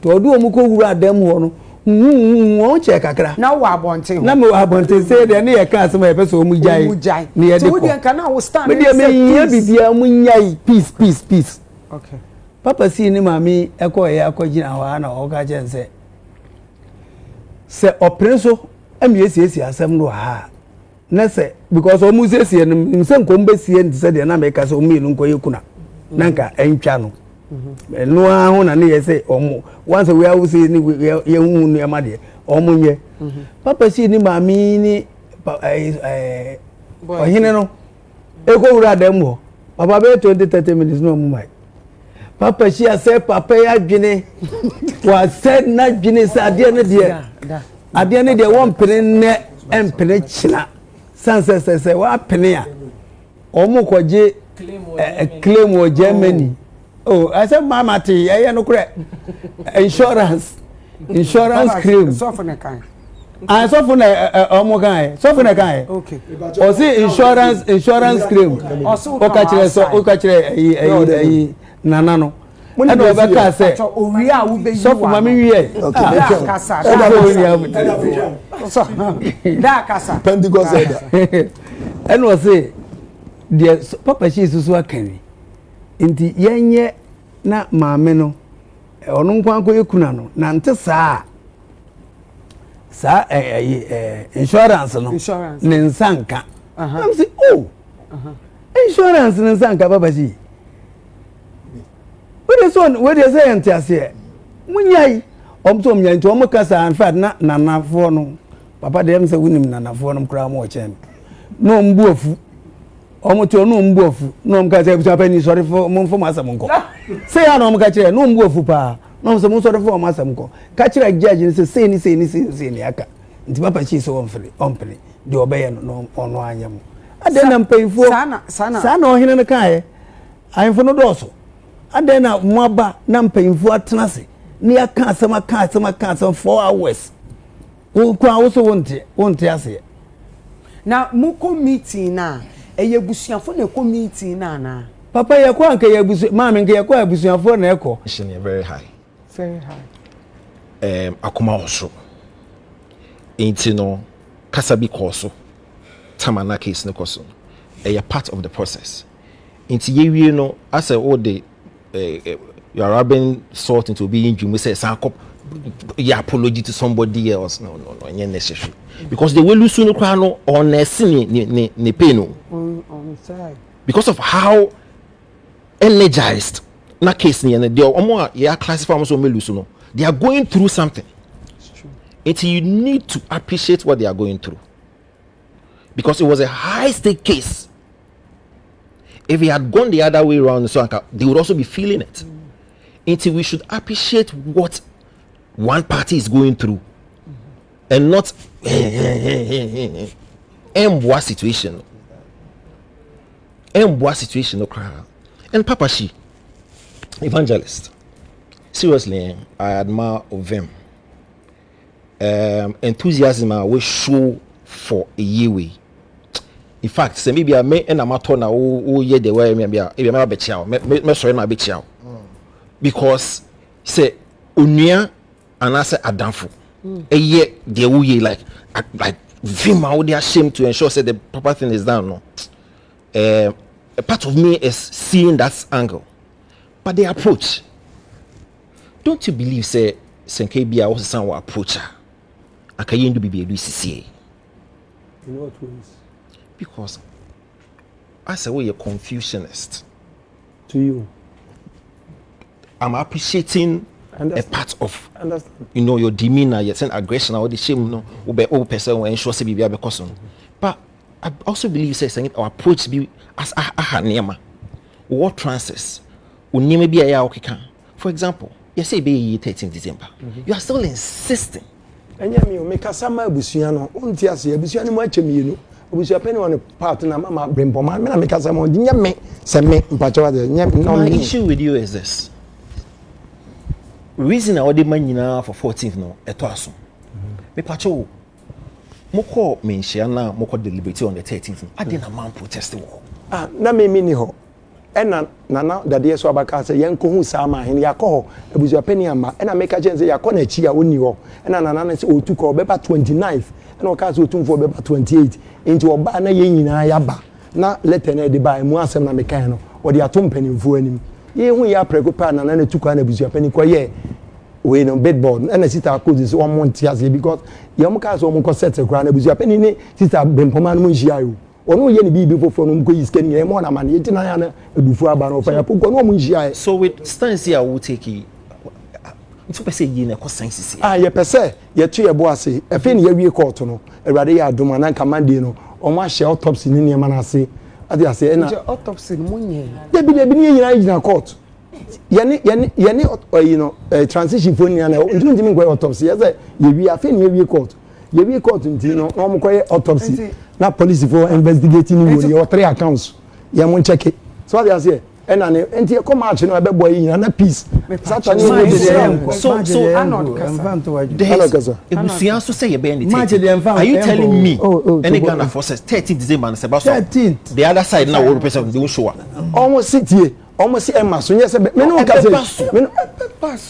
[SPEAKER 3] Nti ɔde wɔn kɔ wura dan mu hɔ no, huhuhuhu wɔn kyɛɛ kakra.
[SPEAKER 1] Na wɔ abɔnten hɔ.
[SPEAKER 3] Na mewɔ abɔnten sɛ deɛ ne yɛka asɛm a yɛpɛ sɛ wɔn gyae.
[SPEAKER 1] Wɔn gyae.
[SPEAKER 3] Ne yɛde kɔ.
[SPEAKER 1] Nti wo deɛ nka na wo stand
[SPEAKER 3] ne sɛ peace. Me deɛ mehia biribiara wɔn nyae peace peace peace.
[SPEAKER 1] Okay.
[SPEAKER 3] Papa sii ne maame ɛkɔɔyɛ akɔgyina hɔ a na ɔka kyerɛ no sɛ sɛ ɔpene so ɛna yɛsiesie asɛm no wɔ ha a na sɛ because wɔn siesie no nim sɛ nkɔm bɛsie no te sɛ deɛ na meka sɛ wɔn mmienu nkɔyɛ kuna na nka ɛntwa no ɛno ara ho na ne yɛ sɛ wɔn wɔn sɛ wei awose ne yɛ huhu nneɛma deɛ wɔn nyɛ papa si ne maame ne ɛɛ ɛɛ ɔhene no ekɔ wura dan mu hɔ papa bɛyɛ 20 30 minutes na wɔn ma yi papa si asɛ papa yi adwene wasɛ n'adwene sɛ adeɛ no deɛ. Adeɛ no deɛ wɔmpene nnɛ mpene kyena san sɛ sɛ sɛ wɔapene a wɔn kɔgye claim wɔ Germany oh ɛsɛ mama te ɛyɛ no korɛ insurance insurance claim.
[SPEAKER 1] Sɔfo ne kan.
[SPEAKER 3] Ah, sɔfo na ɔmo kan yɛ sɔfo na kan yɛ ɔsi insurance insurance claim ɔka kyerɛ sɔ ɔka kyerɛ ɛyi ɛyi ɛyi nana no ɛna ɔbɛka sɛ sɔfo maame wiɛ
[SPEAKER 1] sɔfo
[SPEAKER 2] Pentecost ɛda
[SPEAKER 3] ɛna ɔsi deɛ papa hyɛ susu aka ni nti yɛnyɛ na maame no ɔno nko akɔ yɛ kuna no nante saa. Saa ɛyi ɛɛ insurance no ne nsa nka. Ɛna mi sɛ oh insurance ne nsa nka papa si. Wode sɛ wode sɛ yɛn te aseɛ. Mo nya yi wɔn sɛ wɔn nya nti wɔn kasa in fact na nanafoɔ no papa deɛ ɛm sɛ wonim nanafoɔ no koraa mo ɔkyɛn no na wɔn bu afu. Wɔn te hɔ na wɔn bu afu na wɔn ka sɛ abusuapanyin sɔre fo mo nfo mo asɛm nkɔ. Sɛ yɛ na wɔn ka kyerɛ na wɔn bu afu paa na wɔn sɛ mo nsɔre fo wɔn asɛm nkɔ. Ka kyerɛ judge no sɛ sei ne sei ne sei ne sei ne aka. Nti papa kyii sɛ ɔmfene ɔmpene deɛ ɔbɛyɛ no na ɔno anyɛ mo. Adɛn na mpanyinfoɔ saa na ɔhene no kaeɛ ahemfo no dɔɔso. Adɛn na mo aba na mpanyinfoɔ atena ase na yɛaka asɛm aka asɛm aka asɛm 4 hours. Wo nko a wo so wonte wonte aseɛ.
[SPEAKER 1] Na mokɔ meeting no a, ɛyɛ abusuafo na ɛkɔ meeting no anaa?
[SPEAKER 3] Papa yɛkɔ a nka yɛ abusua maame nka yɛkɔ a abusuafoɔ na ɛkɔ.
[SPEAKER 7] Hyɛ no yɛ very high.
[SPEAKER 1] Very high.
[SPEAKER 7] Um, akoma wɔ soro. Nti no, kasa bi kɔɔ so. Tama na case no kɔ so no, ɛyɛ part of the process. Nti yɛwie no, asɛ wode eh, eh, you are rubbing salt into obi injury mu sɛ san kɔ yɛ apology to somebody else. No, no, no, ɛnyɛ necessary. Because the way lusu no koraa no, ɔnɛse ne ne ne ne pain o. Because of how energized na case ni yɛ no, deɛ ɔmo a yɛ classify ɔmo sɛ ɔmo lusu no, they are going through something. Nti you need to appreciate what they are going through. Because it was a high stake case. If it had gone the other way around, so they would also be feeling it. Until we should appreciate what one party is going through and not ɛmboa situation ɛmboa situation no koraa. And Papa Shi, evangelist, seriously, eh, I admire Ovem. Enthusiasm a we show for a year way. In fact, sɛ maybe a me ɛna matɔ na wo wo yɛ deɛ wɔyɛ me a ebi a mɛba bɛkyia wo mɛ mɛsɔre na abɛkyia wo because sɛ onua anaasɛ adamfo ɛyɛ deɛ woyɛ like vim a wode ahyɛ mu to ensure sɛ the proper thing is done no, a part of me is seeing that angle, but the approach, don't you believe sɛ sɛ nka bi a wosesa wɔ approach a aka yɛndu biribi adu sisie?
[SPEAKER 2] In what ways?
[SPEAKER 7] Because asɛ woyɛ confusionist.
[SPEAKER 2] To you.
[SPEAKER 7] I'm appreciating a part of
[SPEAKER 2] Understand.
[SPEAKER 7] Your demeanor, your certain aggression, or the shame, no, wobɛ wopɛ sɛ wo ensure sɛ biribi abɛkɔ so no. But I also believe sɛ sɛ our approach bi as aha nneɛma, wɔ trances, wo nneɛma bi a ɛyɛ a wokeka. For example, yɛsɛ ɛbɛyɛ yie 13 December. You are still insisting.
[SPEAKER 2] Ɛnyɛ mi o, mekasa ma abusua no, wonte ase. Abusua no mu akyɛ mmienu. Abusua pɛ ne wɔ ne part na mama brempɔma me na mekasa ma ɔnti nyɛ me sɛ me mpakyɛw adeɛ nyɛ not
[SPEAKER 7] My
[SPEAKER 2] me.
[SPEAKER 7] issue with you is this. Reason a wɔde ma nyinaa for 14th no, ɛtɔ aso. Mepakyɛw o, mokɔɔ menhyia na mokɔ deliberate on the 13th no, ade na man protest wɔ hɔ?
[SPEAKER 2] Ah, na me mi ni hɔ. Ɛna nana dadeɛ so abaka sɛ yɛnkɔhu saa ma ahene yɛakɔ hɔ abusuapɛni ama ɛna meka kyerɛ no sɛ yɛakɔ n'akyi a ɔnni hɔ ɛna nana no sɛ ɔtu kɔ ɔbɛba 29th ɛna ɔkaa sɛ ɔtumfoɔ bɛba 28 nti ɔbaa na yɛn nyinaa yɛaba na letter no ɛde baa emu asɛm na mekae no ɔde ato mpanimfoɔ anim yɛhu yɛ aprɛko pɛ a nana no tu kɔ a na abusuapɛni kɔyɛ wei no billboard ɛna sista akɔdi sɛ wɔn nte aseɛ because yɛn mo kaa sɛ wɔn kɔ settle koraa na abusuapɛni ne sista bempɔma no mo nhyia yi o ɔno yɛ ne biribi foforɔ no mo kɔ yi sika no yɛn mo ɔnam ano yɛti nan ano abufuo aba no ɔfa yɛ apokɔ no wɔn nhyia yɛ.
[SPEAKER 7] So with stance a wo take yi, nti wopɛ sɛ yie na ɛkɔ sɛn sisi?
[SPEAKER 2] A yɛpɛ sɛ yɛto yɛ bo ase ɛfei ne yɛawie court no awurade yɛ adom a na nka Monday no wɔn ahyɛ autopsy ne nneɛma no ase ate ase ɛna.
[SPEAKER 1] Nti autopsy no mo nyɛ?
[SPEAKER 2] Dabi dabi ne yɛn nyinaa gyina court yɛne yɛne yɛne ɔyi no ɛɛ transition fo nyinaa na ntumi ntumi nkɔyɛ autopsy yɛ sɛ yɛwie afei ne yɛwie court yɛwie court nti no na wɔn kɔyɛ autopsy na police fo investigate ne wuo no yɛwɔ three accounts yɛn mo nkyɛke so ate aseɛ. Ɛna ne nti ɛkɔ match no ɛbɛbɔ yi nyina na peace. Satan ne ɛnyɛ
[SPEAKER 7] dede. So so Arnold kasa. Ebusua nso sɛ yɛbɛyɛ ne 13. Are you telling me ɛne Ghana for sɛ 13 December no sɛ ba so the other side na wɔn represent they won't show up.
[SPEAKER 2] Ɔmo si tie ɔmo si ɛma so nyɛ sɛ me ne wo kasa me ne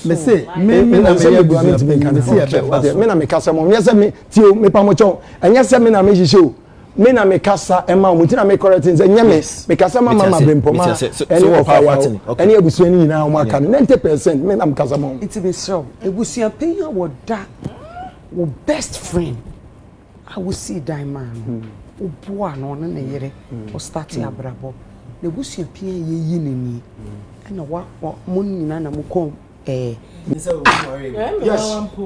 [SPEAKER 3] me se me me na me yɛ abusua panyin me se ɛbɛba so
[SPEAKER 2] me na me kasa mo nyɛ sɛ me tie o me pa mo kyɛw ɛnyɛ sɛ me na me hyehyɛ o. Me na me kasa ɛma wɔn ti na me correct sɛ nyɛ me me kasa ma mama brempɔma ɛne ɔfa yaw ɛne abusua no nyinaa wɔn aka no 90% me na me kasa ma wɔn.
[SPEAKER 1] Nti mesrɛ wo abusua panyin a wɔda wo best friend a wosii dan maa no woboa no ɔne ne yere ɔstarte abrabɔ na abusua panyin a yɛyi n'ani ɛna wa mo nyinaa na mo kɔn Eh.
[SPEAKER 4] Yes.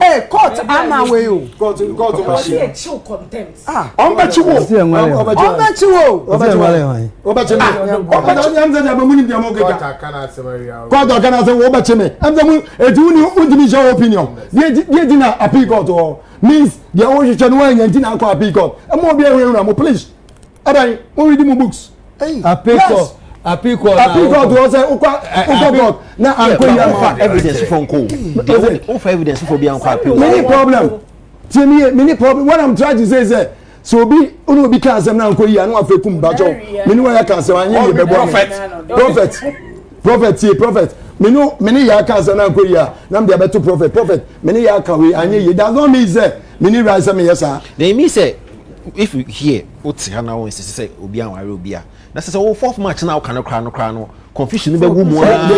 [SPEAKER 1] Eh, court ama we o.
[SPEAKER 4] Court court
[SPEAKER 5] ma se. Ɔsi contempt.
[SPEAKER 1] Ah.
[SPEAKER 4] Ɔmbɛkyi wo.
[SPEAKER 1] Ɔmbɛkyi wo.
[SPEAKER 2] Ɔmbɛkyi wo. Ɔmbɛkyi me. Ɔmbɛkyi me. Ɛmsɛ deɛ mo ni deɛ mo keka.
[SPEAKER 8] Court akana asɛm awia.
[SPEAKER 2] Court akana asɛm ɔbɛkyi me. Ɛmsɛ mo eti wo ni wo ntumi nhyɛ opinion. Deɛ deɛ ti na appeal court hɔ means deɛ wo hwehwɛ no wɔnyɛ nti na akɔ appeal court. Ɛmo obi ehunahuna mo please. Ɛdan mo read mo books.
[SPEAKER 3] Appeal appeal
[SPEAKER 2] na appeal court wɔ sɛ wokɔ wokɔ court na ankɔ yi ama
[SPEAKER 7] wa. Evidence fo nko o wofa evidence fo bi ankɔ appeal.
[SPEAKER 2] Many problem tie mi ye many problem what i'm trying to say is that so obi onu obi ka asɛm na ankɔ yi ano afɛ kum bakyɛw mene wɔyɛ ka asɛm anyɛ yie bɛbɔ mi prophet prophet tie prophet mene mene yɛ aka asɛm na ankɔ yi a na mede abɛto prophet prophet mene yɛ aka wei anyɛ yie does not mean sɛ mene right sɛ meyɛ saa.
[SPEAKER 7] Na emi sɛ if you hear wote ha na wo insist sɛ obi anware obi a na sɛ sɛ wo fourth match na woka no koraa no koraa no confusion no bɛwu mu
[SPEAKER 2] aa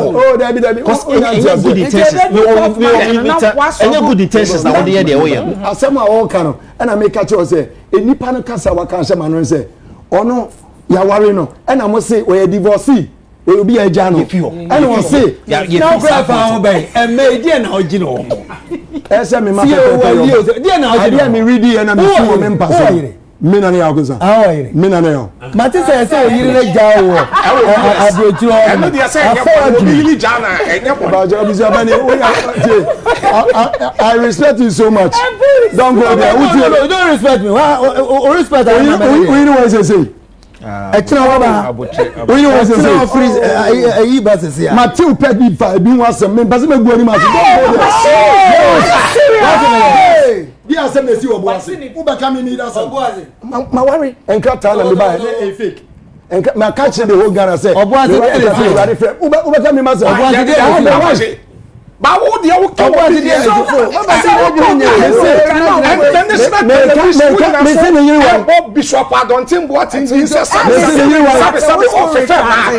[SPEAKER 2] oh dabi dabi
[SPEAKER 7] cause ɛnyɛ good intentions ɛnyɛ good intentions na wode yɛ deɛ woyɛ
[SPEAKER 2] no asɛm a wɔka no ɛna meka kyerɛ sɛ nnipa no kasa waka ahyɛ ma no sɛ ɔno yɛaware no ɛna mo se ɔyɛ divorcee obi a agya no ɛna ɔse
[SPEAKER 3] na wokora fa ho bɛn ɛmɛ deɛ na ɔgye no wɔ
[SPEAKER 2] ɛsɛ me ma pɛpɛpɛ yɔ adeɛ a meredi yɛ na mesu wɔ me mpa so me na ne yɛ akosa me na ne yɛ
[SPEAKER 3] mate sɛ ɛsɛ oyiri no gya wɔ aburokyiri hɔ
[SPEAKER 4] ɛno deɛ sɛ ɛnyɛ bɔne obi yiri gya na ɛnyɛ bɔne
[SPEAKER 2] bàjẹ́ abusua bani o yà tie I respect you so much don't go there
[SPEAKER 3] no no don't respect me o respect
[SPEAKER 2] oyi ni wọ́n ṣe ṣe
[SPEAKER 3] ɛkyerɛ wɔ ba
[SPEAKER 2] oyi wɔ sese
[SPEAKER 3] ɛkyerɛ wɔ firi ɛyi ba sese a.
[SPEAKER 2] matew pɛ bi fa ebi ho asɛm mi mpɛsɛ mi gu anim ase. Di asɛm na esi wɔ bo ase wobɛka mi mi da asɛm. Ma wari nkrataa na mi ba yɛ ne e fake. Nka ma ka kyerɛ the whole Ghana sɛ.
[SPEAKER 3] Ɔbo ase deɛ na esi.
[SPEAKER 2] Awurade fɛ wobɛka mi ma sɛ.
[SPEAKER 3] Ɔbo ase deɛ na esi.
[SPEAKER 4] Bawo deɛ wo ka wɔ bi deɛ
[SPEAKER 3] sɔfo
[SPEAKER 4] ɛsɛ wo kɔ bi
[SPEAKER 2] mese ne yere wa
[SPEAKER 4] ɛbɔ bishop adɔnten boaten bi sɛ sabi sabi sabi ɔfɛfɛ maa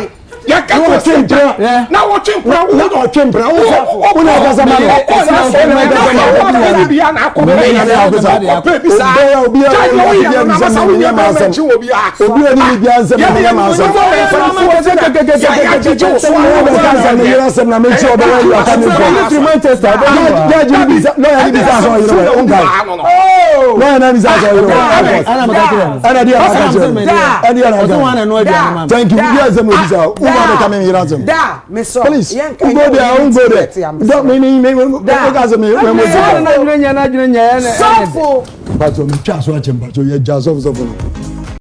[SPEAKER 4] yɛ ka to se gya na wɔtwe mpira wo
[SPEAKER 2] na ɔtwe mpira wo wo na ɔkasa ma no
[SPEAKER 4] ɔkɔ na sɔ na ɔkɔ na bi ya na akɔ pɛ
[SPEAKER 2] na
[SPEAKER 4] ɔkɔ pɛ bi saa
[SPEAKER 2] obi a
[SPEAKER 4] gya
[SPEAKER 2] obi
[SPEAKER 4] yɛ
[SPEAKER 2] a
[SPEAKER 4] ɔyɛ
[SPEAKER 2] obi a
[SPEAKER 4] no na masa wo
[SPEAKER 2] nyɛ
[SPEAKER 4] nyɛ
[SPEAKER 2] ma
[SPEAKER 4] ma
[SPEAKER 2] asɛm
[SPEAKER 4] akyi wɔ bi a
[SPEAKER 2] obi a ni bi asɛm na nyɛ ma asɛm Thank you. Yes, I'm Please, go there, go there. Don't me, me, me, me, me, me, me,
[SPEAKER 3] me,
[SPEAKER 1] Sɔfo.
[SPEAKER 2] Mpatso, mi twa so akyɛ mpatso yɛ gya sɔfo sɔfo no.